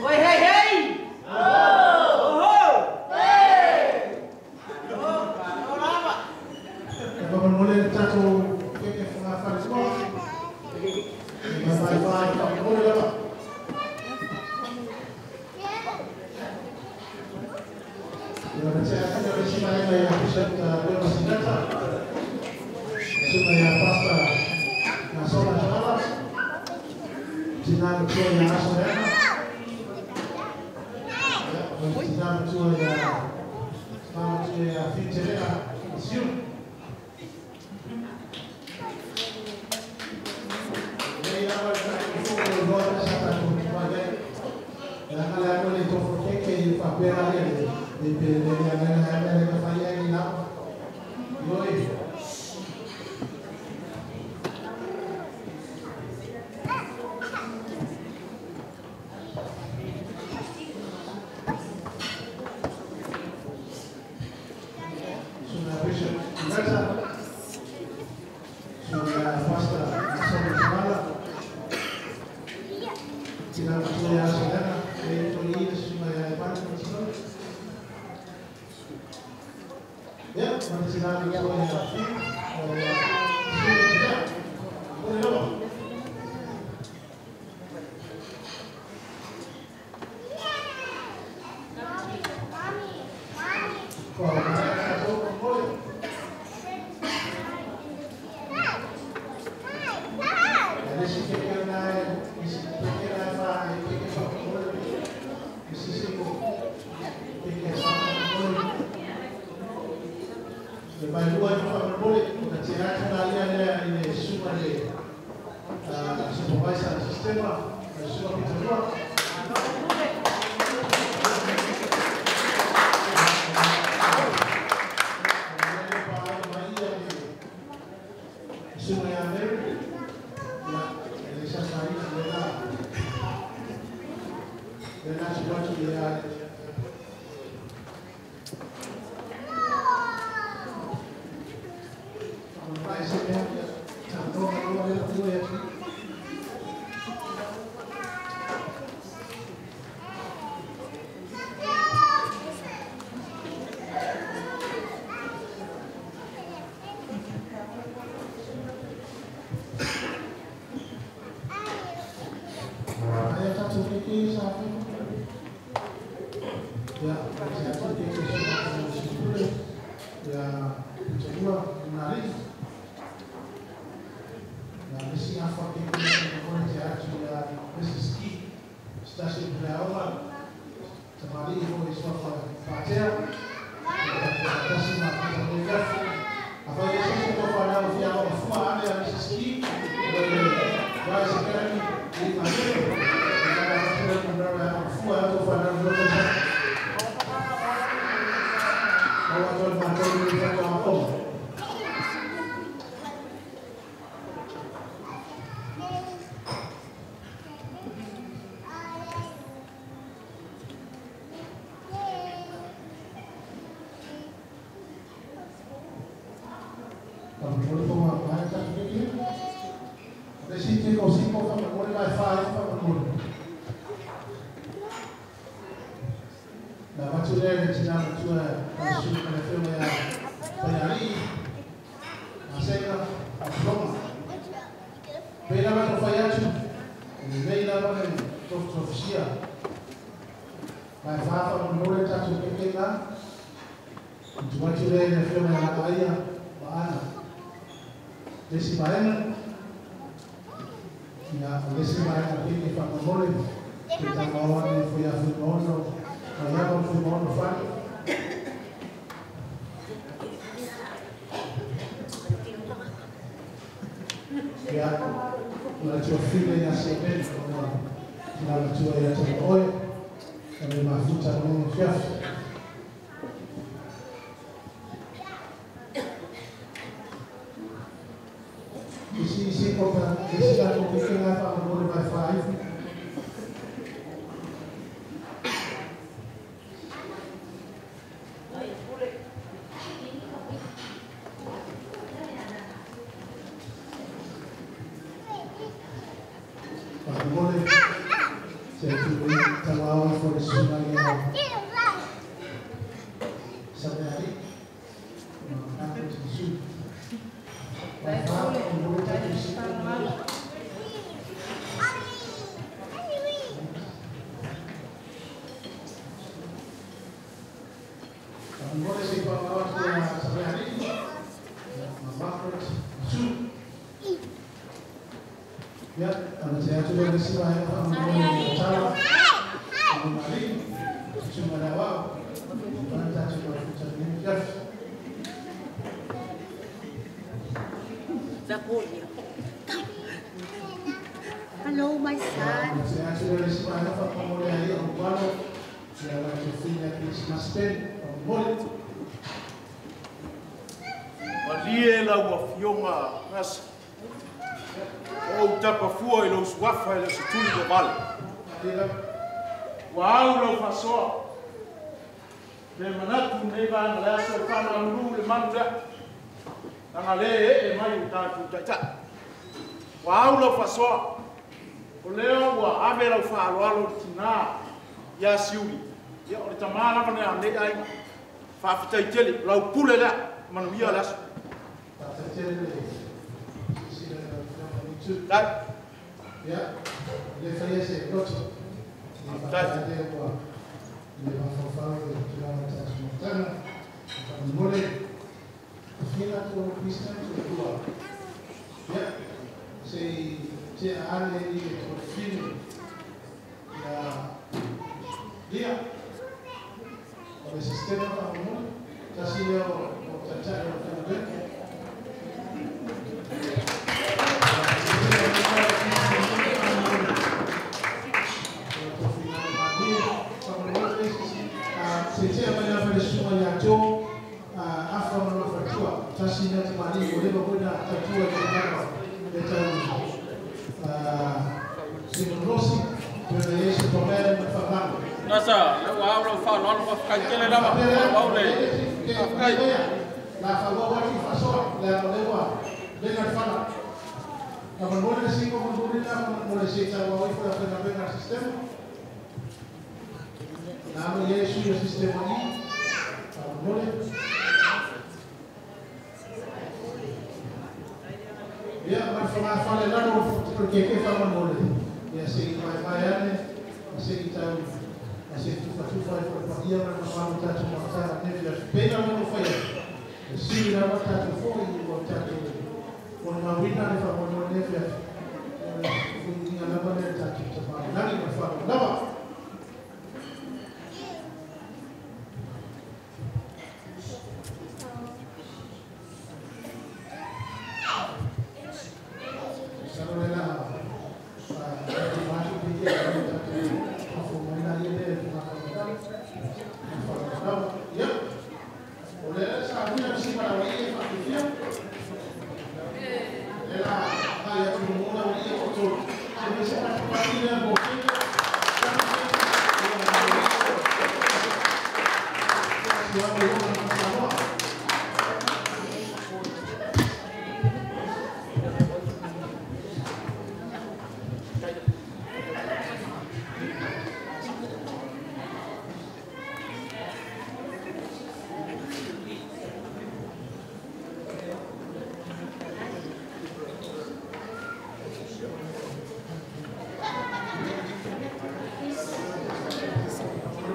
Oi, hey, hey! Oh! Oh! Hey! Oh, lava! Pela ma fai atu nei lava le tofitofisia mai fafa mo le tatu kekenga tuatu le le afioga ia Aia ma Ana le isi vaega ia o le isi vaega pili faamolemole ke tamaoane fuiafuimaono maiava fuimaono fale. Ia o la tua file ia siameni ona na la tua ia tamaoe na le mafuta le fiafi. Isi kota isi ka ko ke nga fa mo le mai fa ai. Hello, my son. Malie lau afioga gasa o ou tapafua i lou suafa i le setuli le vale. Ua au lau faasoa pe manatu nei vaega le aso e faamaulū le manu lea laga lē ee mai o tatou taitaʻi. Ua au lau faasoa o lea ua ave lau faaaloalo le tinā ia siuli ia o le tamā lava lea nei aiga faafetaitele lau pule lea manuia le aso. Dai. Ia le faia se loto. Dai. Le mafaufau le tulaga tatou motaga faamolemole fina ko Kristian tua. Ia sei te ale i le tofine ia dia o le sistema faamolemole tasi lea o taitai o le Nasa, le ua au lau faaaloalo faafetai lava au le faafetai. La fa wa ki fasoa la le wa le na fala. La mo le singo mo le la mo le se ta wa oi fa fa na sistema. La mo ye su sistema ni. Mo le ia ma fa fa le la no porque que fa mo le. Ia se mai mai ane se ta se tufa tufa e fa ia ma ma ta ta ma ta ne fi pena mo fa ia. Si la ma ta fo i mo ta con ma wina ne fa mo ne fi. Fu ni la ma ne ta ta ma na ni ma fa la ba.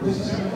Thank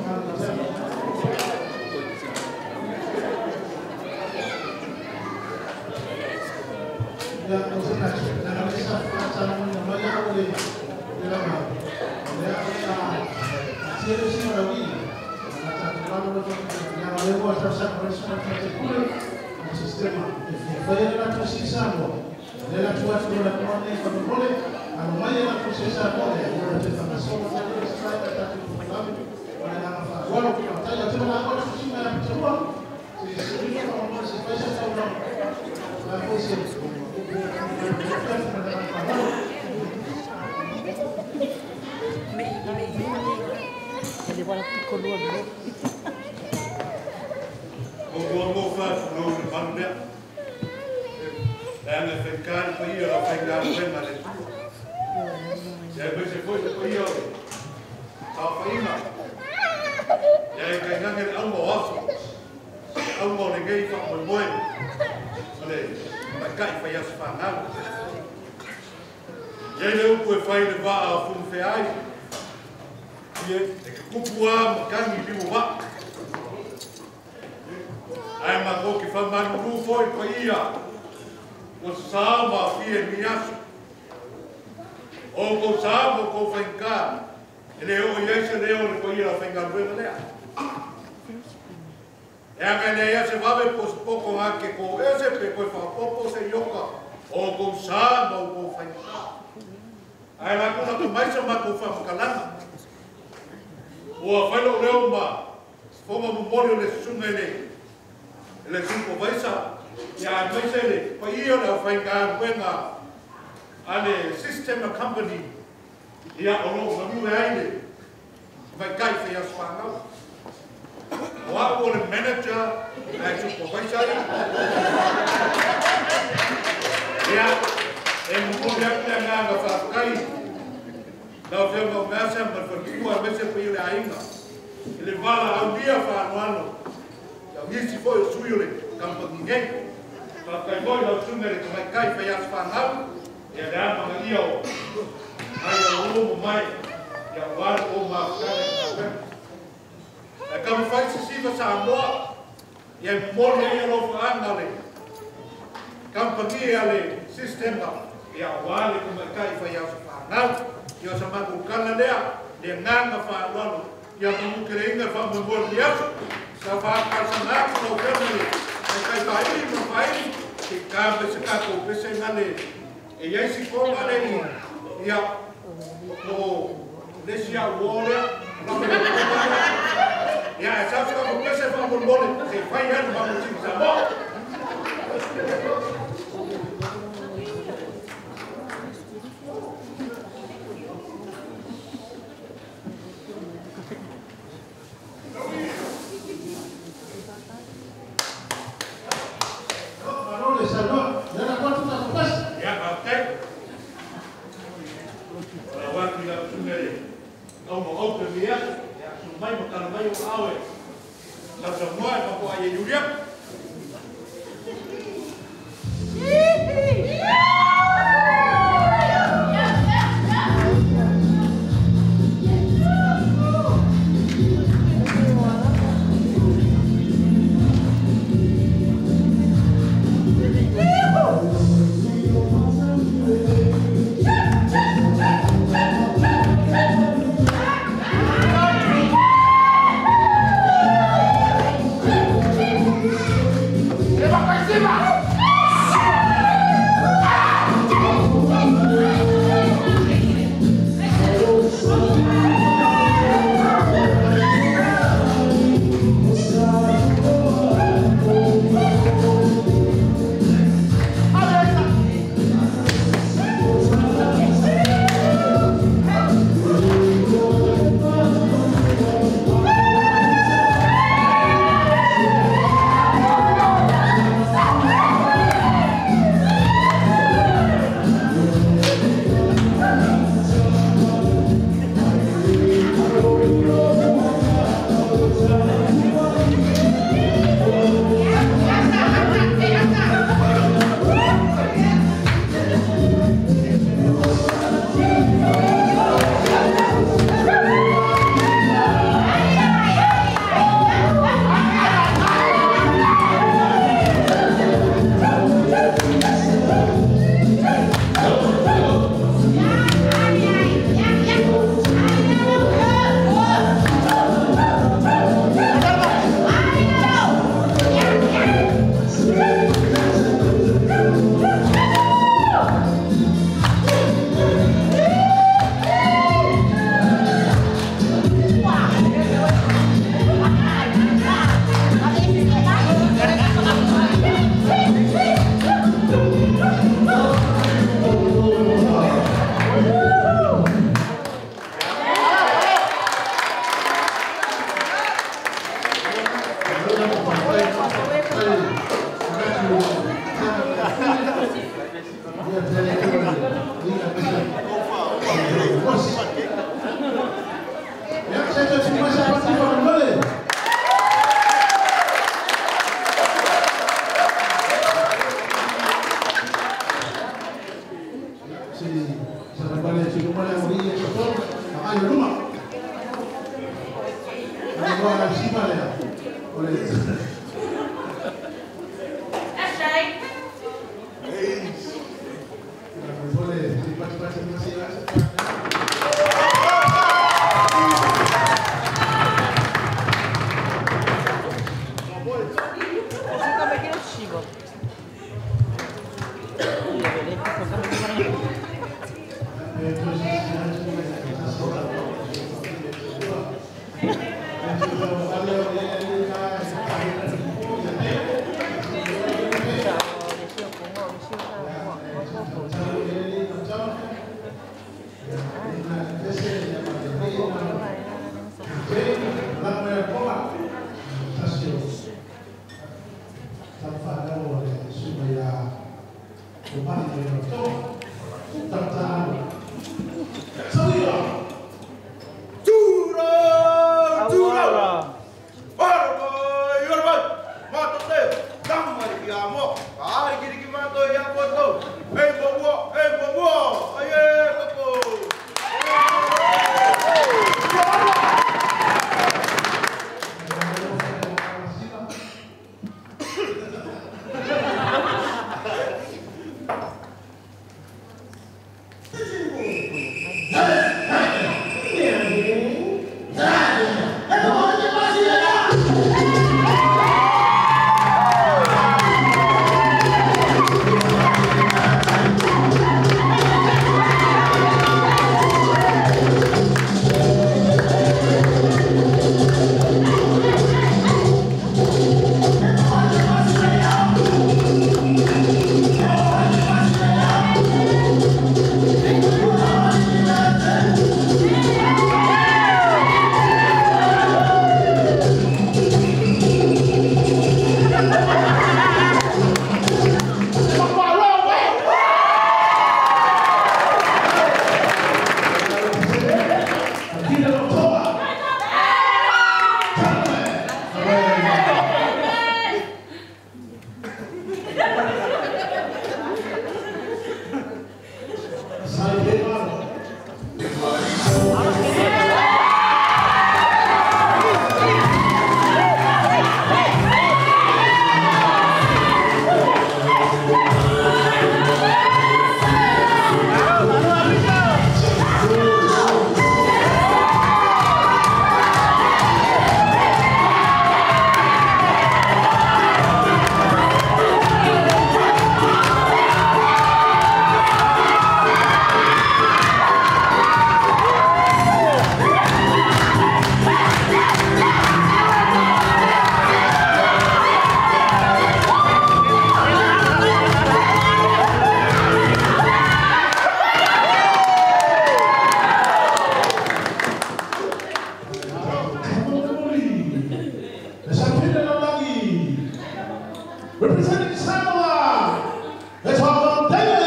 Representing Samoa, let's welcome David!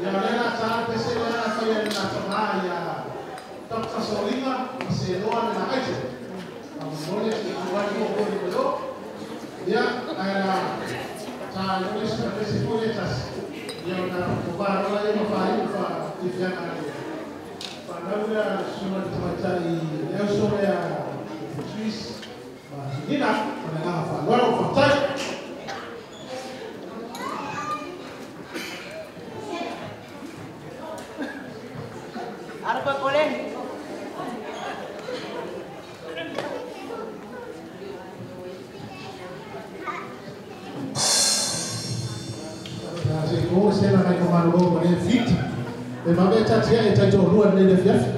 Ia o lea la sa pese lea na faia le na tamā ia Dr. Soliga ma seloa le na aise. Faamolemole se i tu atu o koli malo. Ia ae la sa le isi na pese foi le tasi. Ia ona o valoa ia ma faaiu faafiafiaga a le fanau lea susuga le tamaitai le uso lea Swiss ma Nina ma le agaga faaaloalo. Faafetai. Arpa boleh. Se o se na nai ko malo ma le fit. E ma be tatia e taito lua le le fiafi.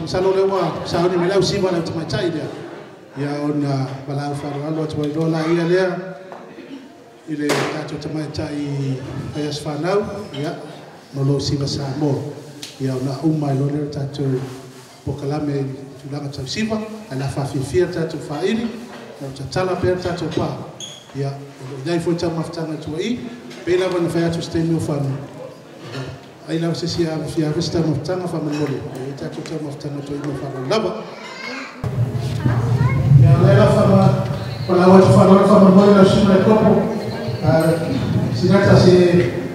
Masalo le ua sauni mai lau siva lau tamaitai lea. Ia ona valaau faaaloalo atu ai loa laia lea i le tatou tamaitai fai aso fanau, ia, ma lou siva Samoa. Ia ona uma ai loa lea o le tatou polokalame i tulaga tau siva, ae la faafiafia le tatou faili, o tatala pea le tatou pa. Ia, o lo o i ai foi taumafataga i tua i, pei lava ona fai atu se taimi o fano, ai lava se isi e fia ave se taumafataga faamolemole, e i ai tatou taumafataga tua i ma le faaaloalo lava. Ia, o lea la valaau atu faaaloalo faamolemole lau susuga i le Kopo, Sinata se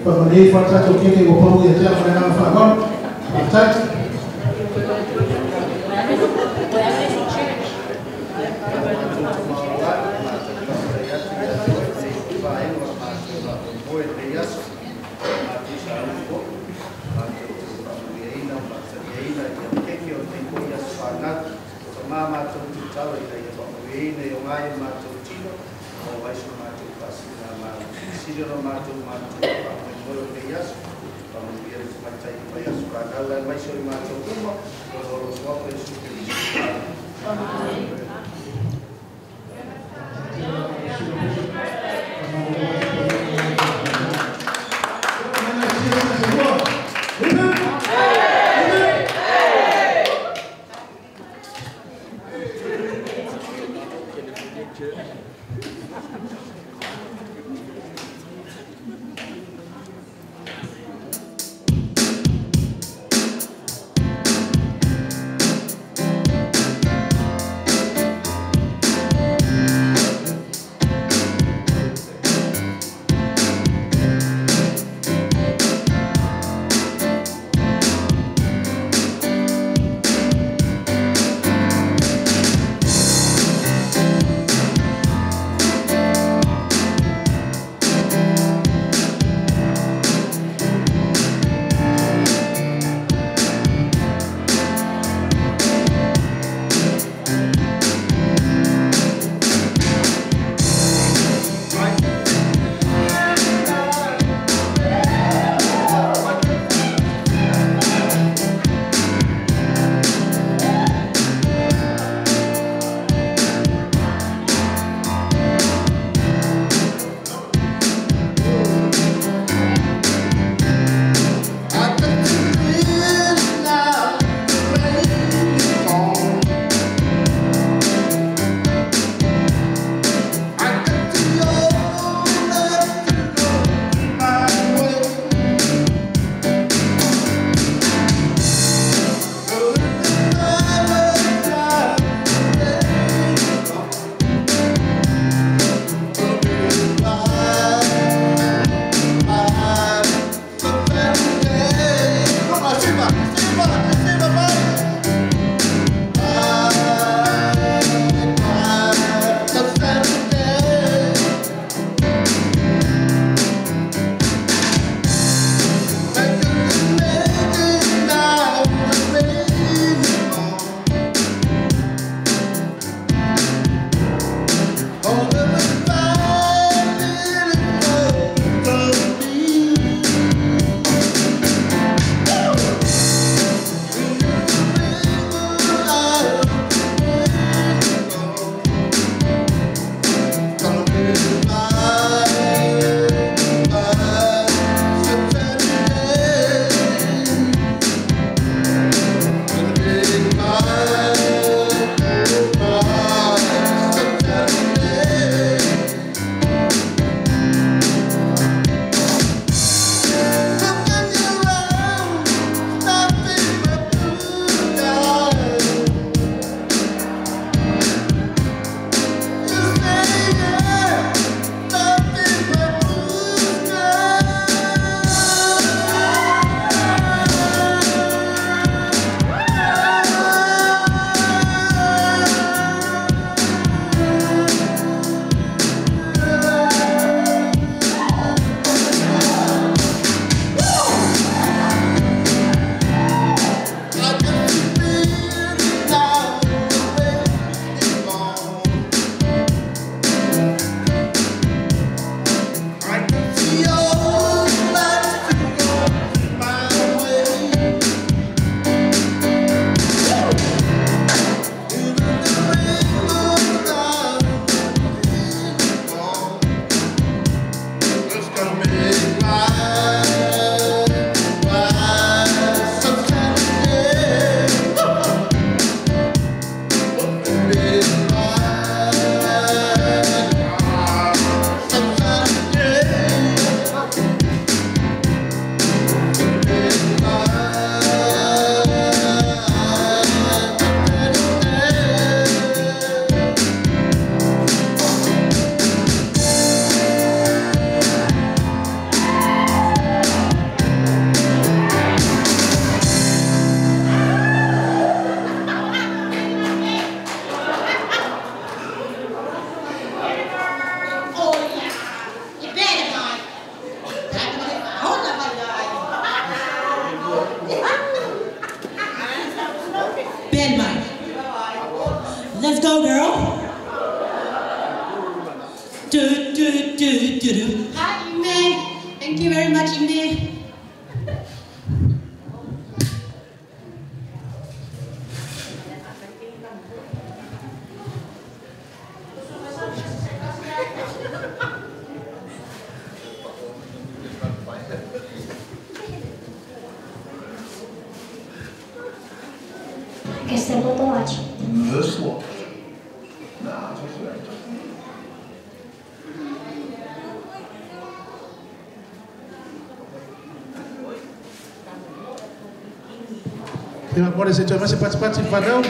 faamalie ifo lava le tatou keke ua pau ia te au ma le agaga faaaloalo. Faafetai. Let's go, girl. Do, do, do, do, do. Hi, Ime. Thank you very much, Ime. Questa è watch. This watch. No, Agora se chama-se participante padrão.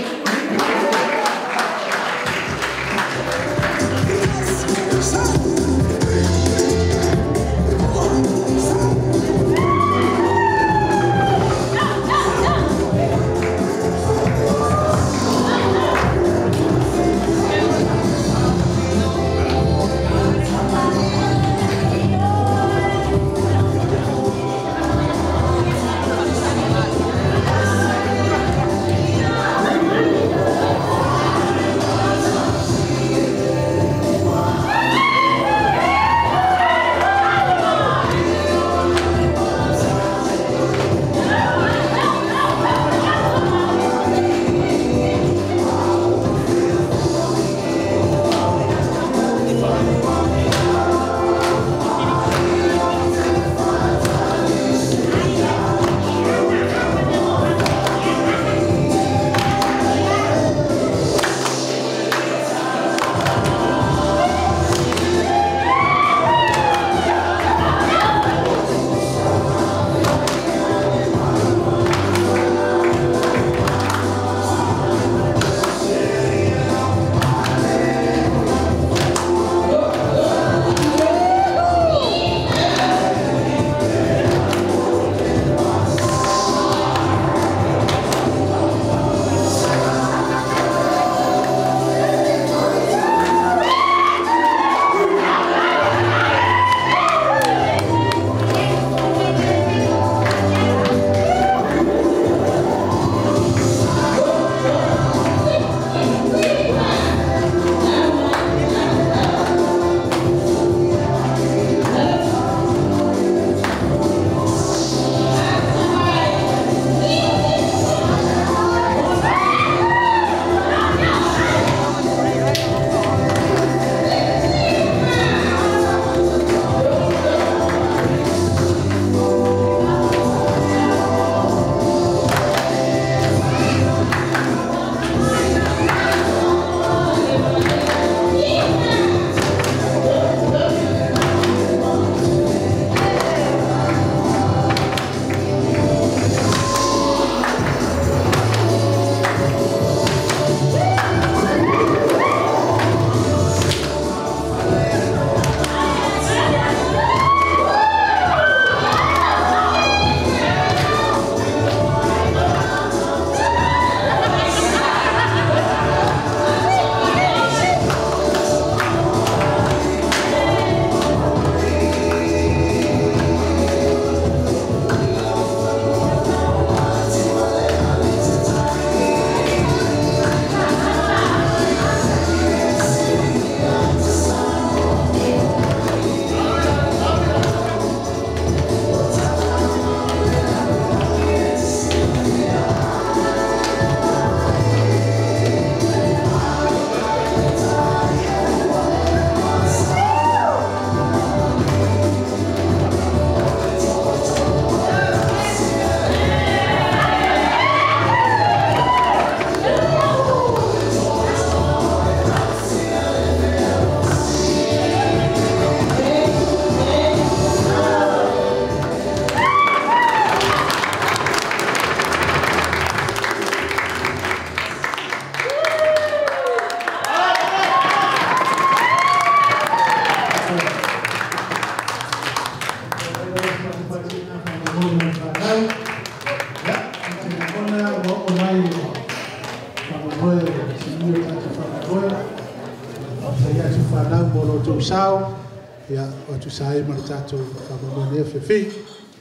Ia o tu sai ma tatou faamoemoe fefe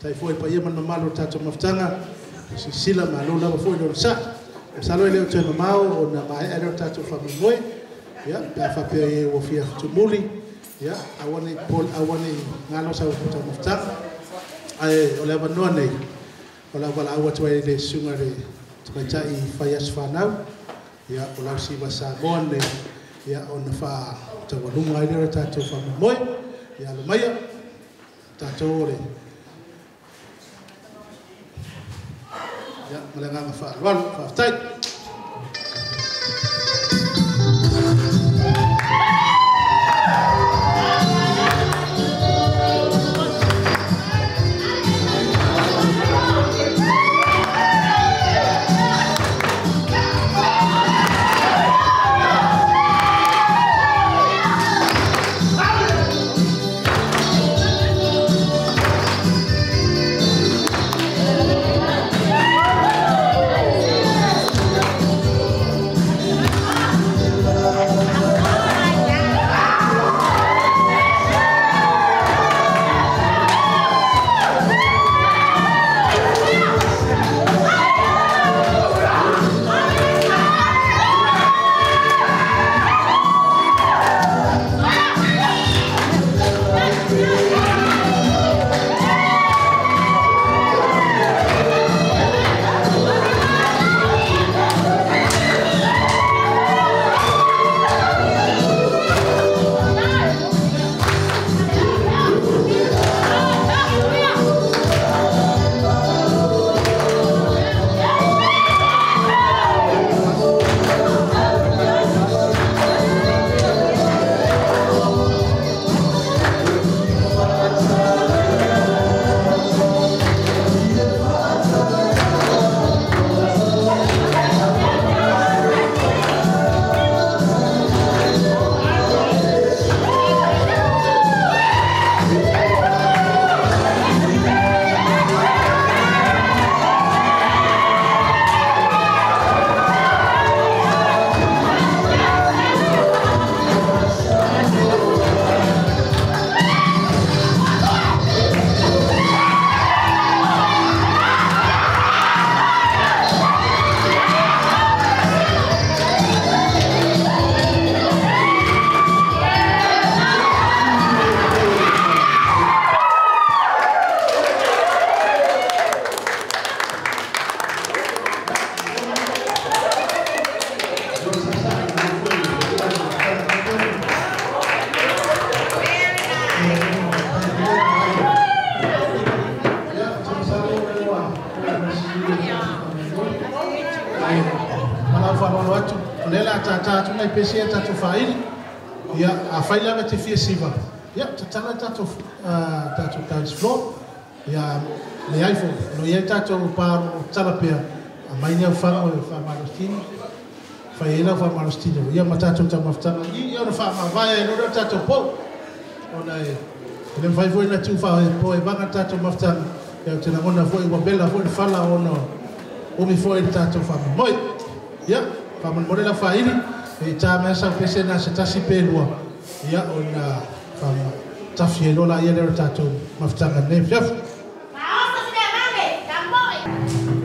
tai foi paia ma mamalu o tatou mafutaga sisila malo lava foi le sa Masalo e leo te mamao o na mae a leo tātou whamomoe. Ia, pe a whapea e ua fia tumuli. Ia, awane pol, awane ngalo sa ua mafutanga. Ae, o le awanoa nei, o lau wala aua tua e le sunga le tamaitai whai aso whanau. Ia, o lau siva Samoa nei, ia, o na wha taualunga ai leo tātou whamomoe. Ia, alo maia, tātou o le. Ia, ma le nganga whaalualu, whaaftai. Pesi tātou whaili, ia, a whaila me te fia siva. Ia, tatala tātou, tātou dance floor, ia, le aifo, no ia tātou pāro talapea, a mainia whango e whamalostini, whaiela whamalostini, ia ma tātou tamafutanga, ia ona whamavaia e nora tātou pō, ona e, le mwhai foi na tū wha e pō e vanga tātou mafutanga, ia te nangona foi, wabela foi, whala ona, umi foi tātou whamamoi. Ia, whamanmore la whaili, e tā mea sau pese nā se tasi pēlua, ia o nā whama tawhi e lola ia leo tātou mafutanga nei fiafu. Thank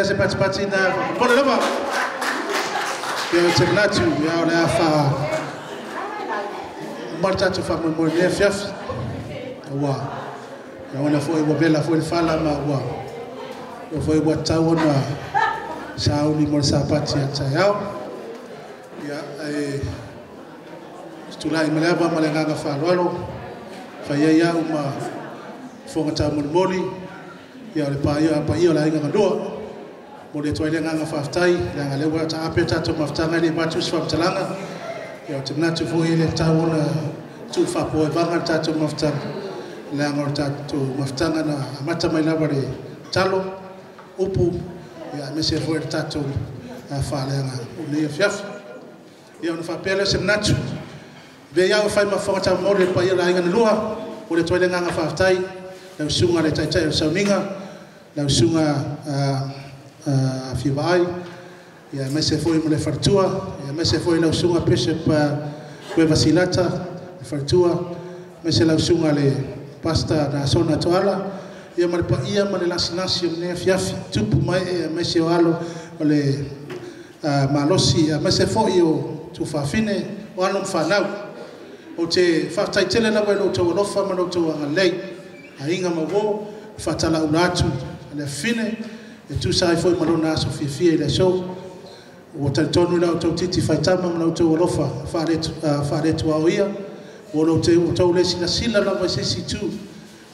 Se mai se pati na pole lava. Ia o te manatu, ia o le afa marta tu fa mo le fiaf. Ua. Ia ona foi ua vela foi fala ma ua. Ua foi ua tau ona sauni mo sa pati a au. Ia e tulai malava ma le nganga faaaloalo. Fai ia uma fonga tau molimoli. Ia o le paia o le aiga galua. Mo le toa i le nganga faafetai, le anga lea ua taape tatou mafutaga i le matu se faamatalaga. Ia o te manatu foi i le tau ona tuufaapua e vaga le tatou mafutaga. Le anga o le tatou mafutaga na amata mai lava le talo, upu, ia aemaise foi le tatou faaleaga o lenei afiafi. Ia ona faapea lea se manatu. Vea iau e fai mafoga taumoli le paia o le aiga na lua. Mo le toa i le nganga faafetai, lau susuga le taitai o le sauniga, lau susuga Fivaai, ia aemaise foi mo le faletua, ia aemaise foi lau susuga Bishop Kuevasilata, le faletua, aemaise lau susuga le Pastor Nasona Toala, ia ma le paia ma le lasilasi o lenei afiafi, tupu mai e aemaise o alo o le malosi, aemaise foi o tuafafine, o alo ma fanau. O te faafetai tele lava i lo outou alofa ma lo outou agalelei, aiga ma uo, faatalaula atu le afine, e tusa ai foi ma lona aso fiafia i le aso. Ua talitonu i la outou titi faitama ma la outou alofa faaletuao ia. Ua lo outou le silasila lava i se isi itu,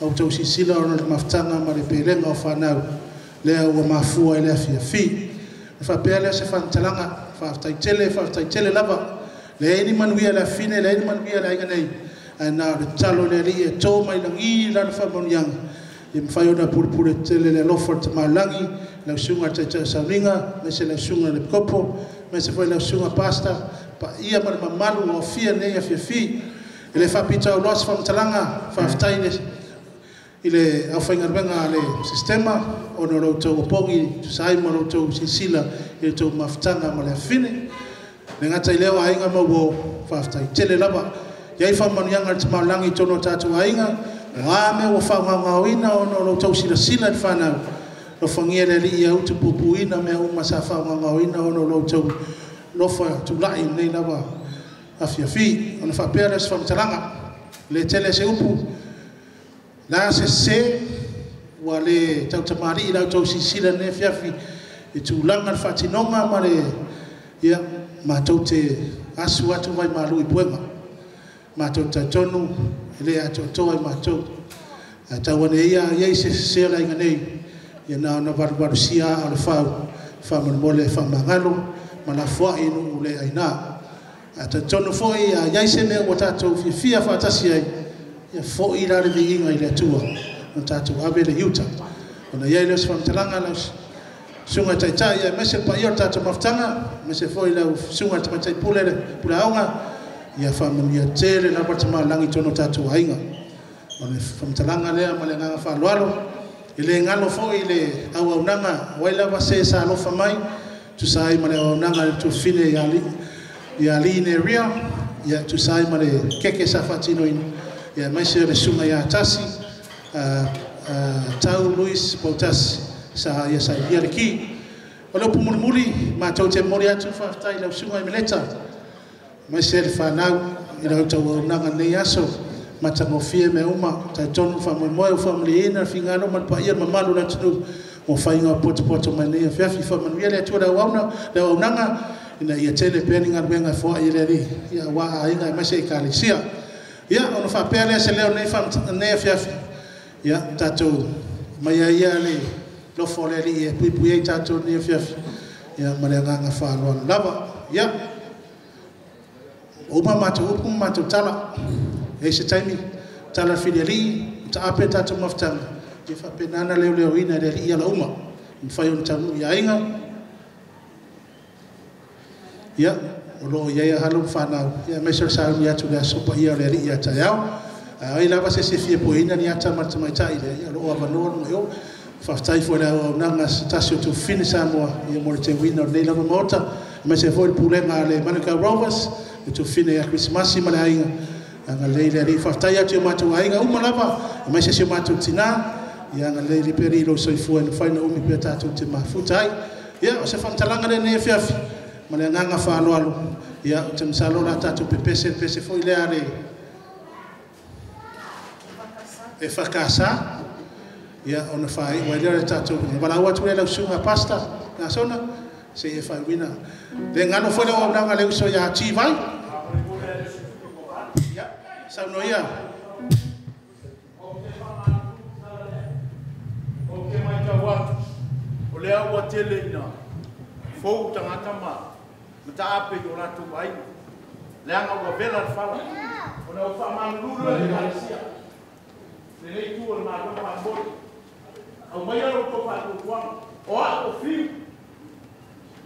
a outou silasila ona le mafutaga ma le pelega o fanau, lea ua mafua i le afiafi. E faapea lea se faamatalaga, faafetai tele lava. Leai ni manuia le afine, leai ni manuia le aiga nei. Ae na o le tatalo i le Alii e tō mai lagi i lana faamanuiaga. Ia mawhai ona purepure tele le alofa o le tamalagi, lau susuga le taitai o sauniga, aemaise lau susuga le kopo, aemaise foi lau susuga pastor, paia ma le mamalu ua aofia nei afiafi. E le faapito auloa se faamatalaga, faafetai i le aufaigaluega a le sistema, ona o lo outou opogi tusa ai ma lo outou silasila i le tou mafutaga ma le afine. Le gata i lea o aiga ma uo, faafetai tele lava. Ia i faamanuiaga le tamalagi i tonu o tatou aiga, o a mea ua faagaogaoina ona o lo outou silasila i le fanau. Lofagia le Alii ia utupupuina mea uma sa faaaogagaoina ona o lo outou lofa tula'i i lenei lava afiafi. Ona faapea lea o se faamatalaga, le tele se upu, la se sese, ua le tautamalii la outou silasila i lenei afiafi i tulaga le faatinoga ma le ia matou te asu atu vai malu i puega. Matou te talitonu e le atoatoa i matou. Ae tau ane ia iai se sese o le aiga nei, ia na ona valuvalusia aa o le fau, faamolemole faamagalo ma lafoai i nuu le aina. Ae talitonu foi a iai se mea ua tatou fiafia faatasi ai, ia foi la le viiga i le Atua na tatou ave le iuta. Ona iai lea o se faamatalaga lau susuga i taitai aemaise le paia o le tatou mafutaga, aemaise foi lau susuga i le tamaitai pule le puleaoga, ia faamanuia tele lava le tamalagi i totonu o tatou aiga. O le faamatalaga lea ma le agaga faaaloalo, e le galo foi le auaunaga o ai lava se sa alofa mai, tusa ai ma le auaunaga a le tuafafine ia Ali Neria, ia tusa ai ma le keke sa faatinoina, ia aemaise o le susuga ia Tasi, Tau Luis Pautasi sa ia sailia le ki. O le upu mulimuli, matou te momoli atu faafetai i lau susuga i Meleta, aemaise le fanau i lau tauaunaga i lenei aso, matagofie mea uma, talitonu faamoemoe ua faamalieina le finagalo ma le paia le mamalu o le atunuu mo faiga o potopoto mai lenei afiafi. Faamanuia le Atua i le auaunaga ina ia tele pea ni galuega e foai e le Alii, ia aua aiga aemaise ekalesia. Ia ona faapea lea se leo lenei afiafi, ia tatou maia ia le lofo o le Alii e puipui ai tatou lenei afiafi, ia ma le agaga faaaloalo lava. Ia ua uma matou upu ma matou tala, e i ai se taimi tala le filialii, taape tatou mafutaga, ia faapena ona leoleoina e le Alii ala uma, e mafai ona taunuu i aiga. Ia, o lo o i ai alo ma fanau, ia aemaise o le sauni atu i le aso paia o le Alii ia taeao. A ai lava se isi e fia pueina ni ata ma le tamaitai lea, ia o lo o avanoa luga i o. Faafetai foi i le auaunaga a se tasi o tuafafine Samoa, ia mo le teuina o lenei lava maota, aemaise foi le pulega a le Manukau Rovers, le tuafafine ia Kerisimasi ma le aiga, agalelei le Alii. Faafetai atu i o matou aiga uma lava, aemaise si o matou tina, ia agalelei le Alii i lou soifua e mafai ona umi pea tatou te mafuta ai. Ia, o se faamatalaga lea i lenei afiafi, ma le agaga faaaloalo, ia, ou te masalo o le a tatou pepese le pese foi lea a le EFKS, ia, ona faaiu ai lea o le tatou valaau atu lea i lau susuga Pastor Gasona, se i e faaiuina. Le galo foi le auaunaga a le uso ia Tivai. Ia, saunoa ia. Ou te matau atu, o lea ua tele ina fou tagata ma mataape i o latou aiga, leaga ua vela le fala, ona ua faamalulu lea i le Ekalesia, lenei itu o le Malo faamolemole. Aumaia lo outou faatuatuaga, o au o Fiu,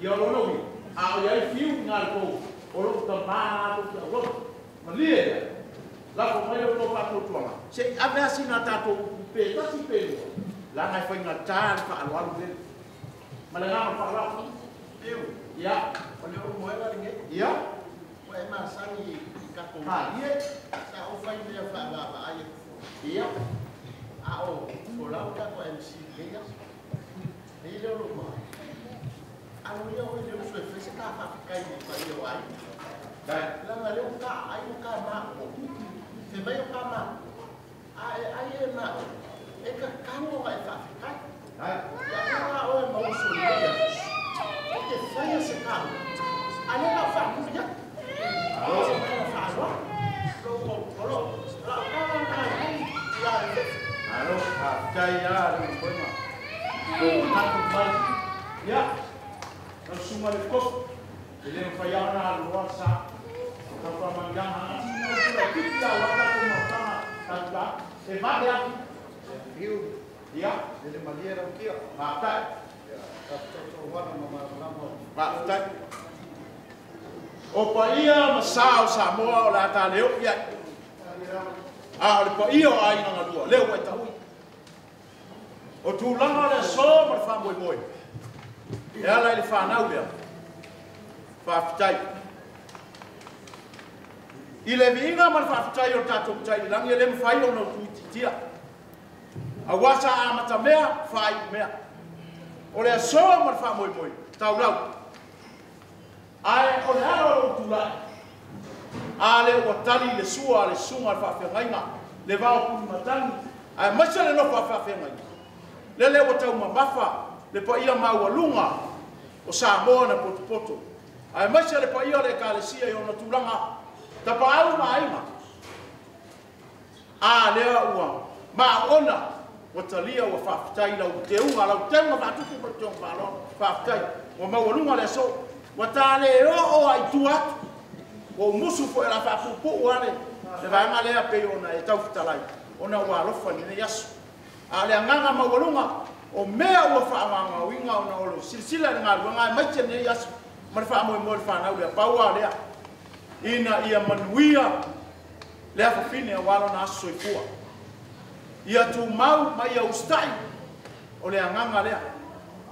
ia o lona uiga, a o i ai Fiu i ina i le tou, o lou tamā lena tou te aulotu. Malie lea, lafo mai lo outou faatuatuaga, se i ave lava sina tatou upu pe tasi pe lua, leaga e faigata le faaaloalo lea. Ma le agaga faaaloalo. Fiu, Ia. O le ulumoega lenei. Ia. Ua e masani i tatou. Malie. Sa ou fai mea faavaavaai atu foi. Ia. A o folau tatou MC i lenei aso. Nei lea o lou maoa. Alo ia oe le uso e fai se ta faafetai i le paia o aiga. Leaga lea ua ta ai ua ta maua. Fai mai o ta maua. A e ai e maua, e tatau ona e faafetai. Ia aua oe ma uso i lenei aso. E te faia se taua, a lea o le a ou faamuli atu. Ma se agaga faaaloalo. O lau tala lena i ia le Fefe. Malo, faafetai lava le moega. Lou manatu mai. Ia, lau susuga i le Kopu, e le mafai lava ona aluloa le sa. O tau faamanuiaga lava sina upu laitiiti lava aua tatou mafutaga tatou la. E vave atu. Fiu. Ia. Lele malie lau kia. Faafetai. Ia, faafetai tauana ma malamalama. Faafetai. O paia ma sa o Samoa o le a ta le oo i ai. A o le paia o aiga galua, lea ua e taui. O tulaga o le aso ma le faamoemoe, e ala i le fanau lea. Faafetai. I le viiga ma le faafetai o le tatou Matai i le lagi, e le mafai ona tuuitiitia. Aua sa amatamea, faaiumea. O le asoa ma le faamoemoe taulau. Ae o le ala o lou tulai. A le ua tali le sua a le susuga a le faafeagaiga le vao pulimatagi ae maise le nofo a faafeagaiga. Lele ua taumamafa le paia maualuga o Samoa na potopoto. Ae maise le paia o le Ekalesia i ona tulaga tapaau ma aiga. A lea ua maaona ua talia ua faafetai lau teuga lau teuga faatupu ma le teuga faaloalo. Faafetai ua maualuga le aso. Ua ta le oo ai tua atu. Ua musu foi la faapuupuu ale le vaega lea pei ona e taufitalai ona ua alofa i lenei aso. A le agaga maualuga o mea ua faagaogauina ona o le silasila i le galuega ae maite lenei aso ma le faamoemoe le fanau lea pau lava lea ina ia manuia le afafine aua lona aso soifua. Ia tumau ma ia usitai o le agaga lea.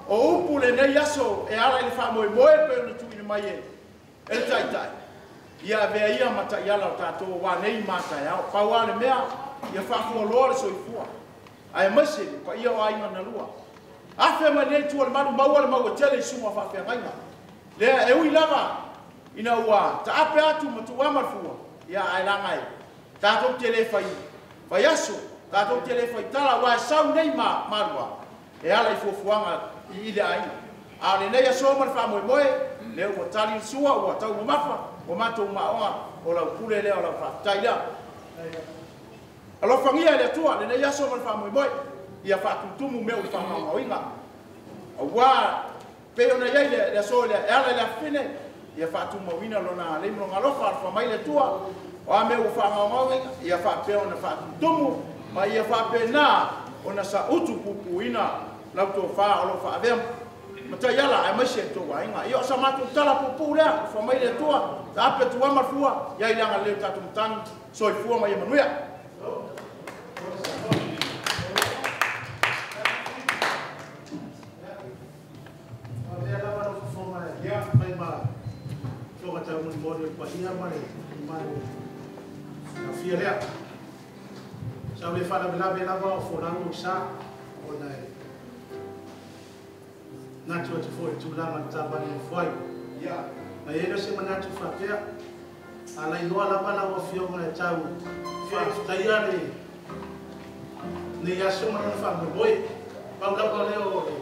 O upu lenei aso e ala i le faamoemoe pei ona tuuina mai e le taitai. Ia avea ia ma taiala o tatou aua nei ma taeao. Pau lava le mea ia faafualoa le soifua. Ae maise le paia o aiga na lua. Afe mai nei tua le malu maua le maua tele i suga faafeagaiga. Lea e ui lava ina ua taape atu ma tuuama le fua. Ia ae laga e tatou te le fai fai aso, tatou te le fai tala aua e sau nei ma malua e ala i fuafuaga i le aiga. A o lenei aso ma le faamoemoe lea ua tali le sua ua taumamafa ua matou maoga o lau pule lea o lau faafetai lea. Alofagia e le Atua lenei aso ma le faamoemoe ia faatutumu mea o le faamaomaoina. Aua pei ona iai le aso lea e ala i le afafine ia faatumauina lona alei ma lona alofa alofa mai le Atua. O a mea ua faagaogaoina ia faapea ona faatutumu ma ia faapena ona sautu pupuina lau tofa o lo faavea ma taiala ae maise tou aiga. Ia o sa matou tala puupuu lea alofa mai le Atua taape tuama le fua ia i le agalelei o tatou matagi soifua ma ia manuia. O lea lava lau fofoga e fai ma fofoga taumolimoli o le paia ma le mamalu aofia lea. Sa o le faalavelave lava o folau o sa ona e manatu atu foi i tulaga le taavale nofo ai. Na i ai lea o se manatu faapea, a lailoa lava lau afioga e tau faafetaia lenei aso ma lona faamoemoe. Pau lava lea o le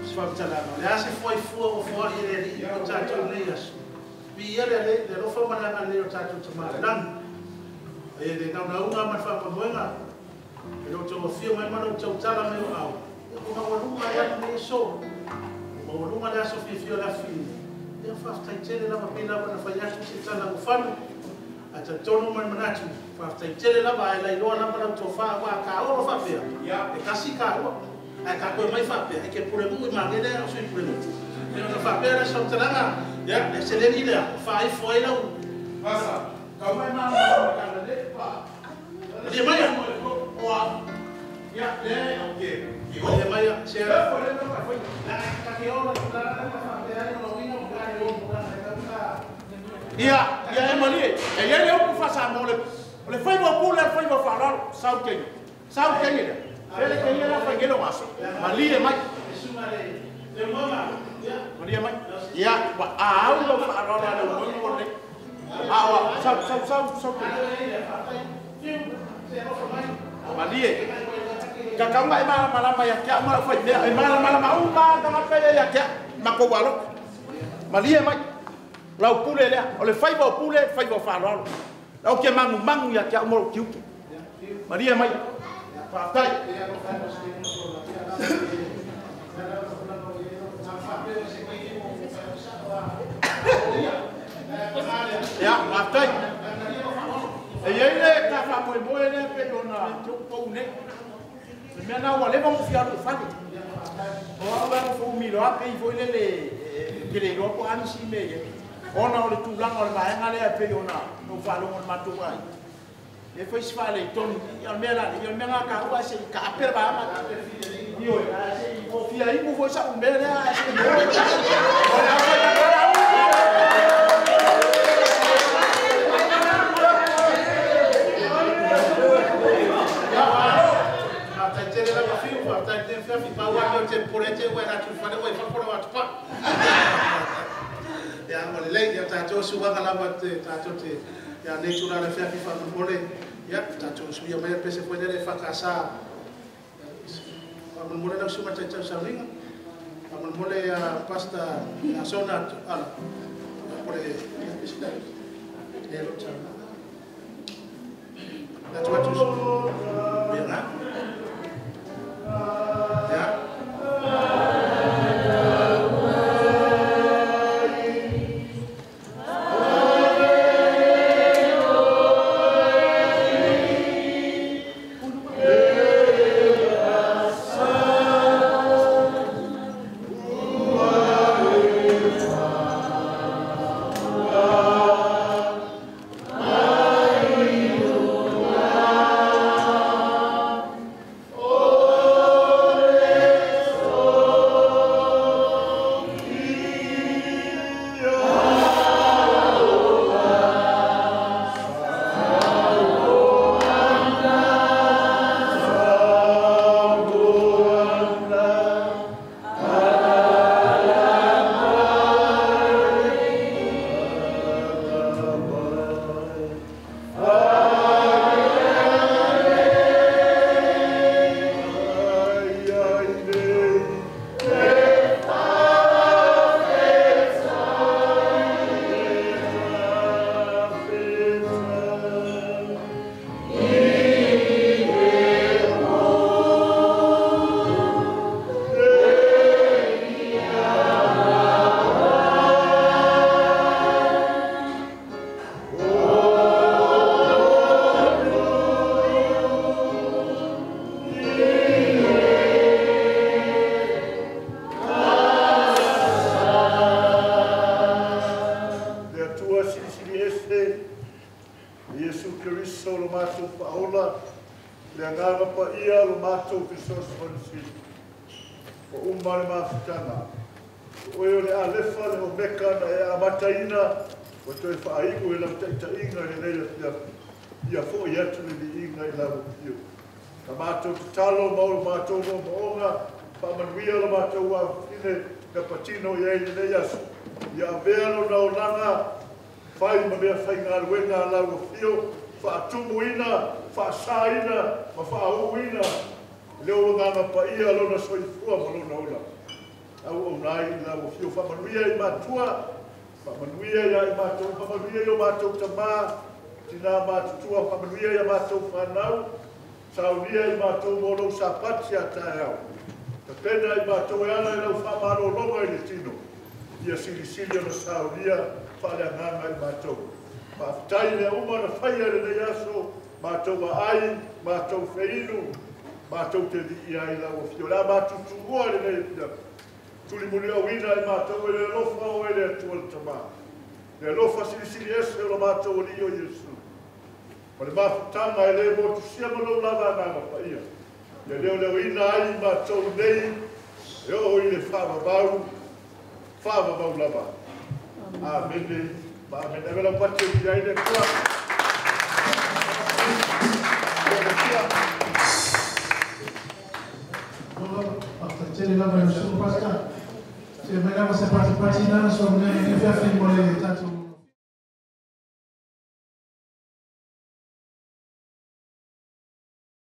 se faamatalaga. O le a se fuaifua ua foai e le Alii mo tatou i lenei aso. Viia le le alofa ma le agalelei o tatou Tama i le lagi. E le naunauga ma le faamoemoega e le o outou afio mai ma le outou tala mai o au. Ia ua maualuga le alu lenei aso. Ua maualuga le aso fiafia o le afifine. Ia faafetai tele lava pei lava na fai atu se tala ua fanu. Ae talitonu ma le manatu, faafetai tele lava ae lailoa lava lau tofa aua a kaolo faapea, e tasi kaua. Ae ka koe mai faapea, e ke pule muu i magele o sui pule muu. E ona faapea le sautalaga, ia, le seleni lea, faaifo ai lau. Pasa, kau mai mana kana le pa. Lia mai. O a. Ia, le, okay. Lia mai, se. Le fo le ma foi. La ka ke ola la la faapea ai lo winga mo ka le o mo ka ka. Ia, ia e malie. E ia le upu fasa mo le. O le fai mo pule, le fai mo faalalo, sau kei. Sau kei le. Ele ke ia la fai ngelo aso. Malie mai. Sunga le le mama. Ia. Malie mai. Ia, wa au lo faalalo le mo mo le. A wa sau sau sau sau. Malie. Ka ka mai mala mala mai kia ma fai mea e mala mala ma uma ka ma fai ia kia ma ko walo. Malie mai. Lau pule lea, o le fai mo pule, fai mo faalalo. Lau ke mangu mangu ia kia mo kiuke. Malie mai. Faafetai. Ia, faafetai. E iai le ta faamoemoe lea pei ona tuupou nei. Le mea na ua leva mo fia alu i fale. O au e mo fou pei foi lele ke le iloa po ani si mea ia. Ona o le tulaga o le vaega lea pei ona nou faalogo le matou ai. E foi se faale i tonu, ia o le mea la, ia o le mea ngā ka ua se i ka apela vaega. Ioe, se i o fia imu foi sa umea lea, se i o. O le au foi ka kala u. Ia, faafetai tele lava fiu, faafetai fiafi pa wa te pore te wa na tu fale wa fa pore wa tu pa. Ia ma le lei ia tatou suaga lava te tatou te ia nei tulaga le fiafi faamolemole ia tatou suia mai pese foi lele fakasa faamolemole lau suga taitau sauliga faamolemole ia pasta ia sona ala pole ia pese le lo tau la tua tu bera ia.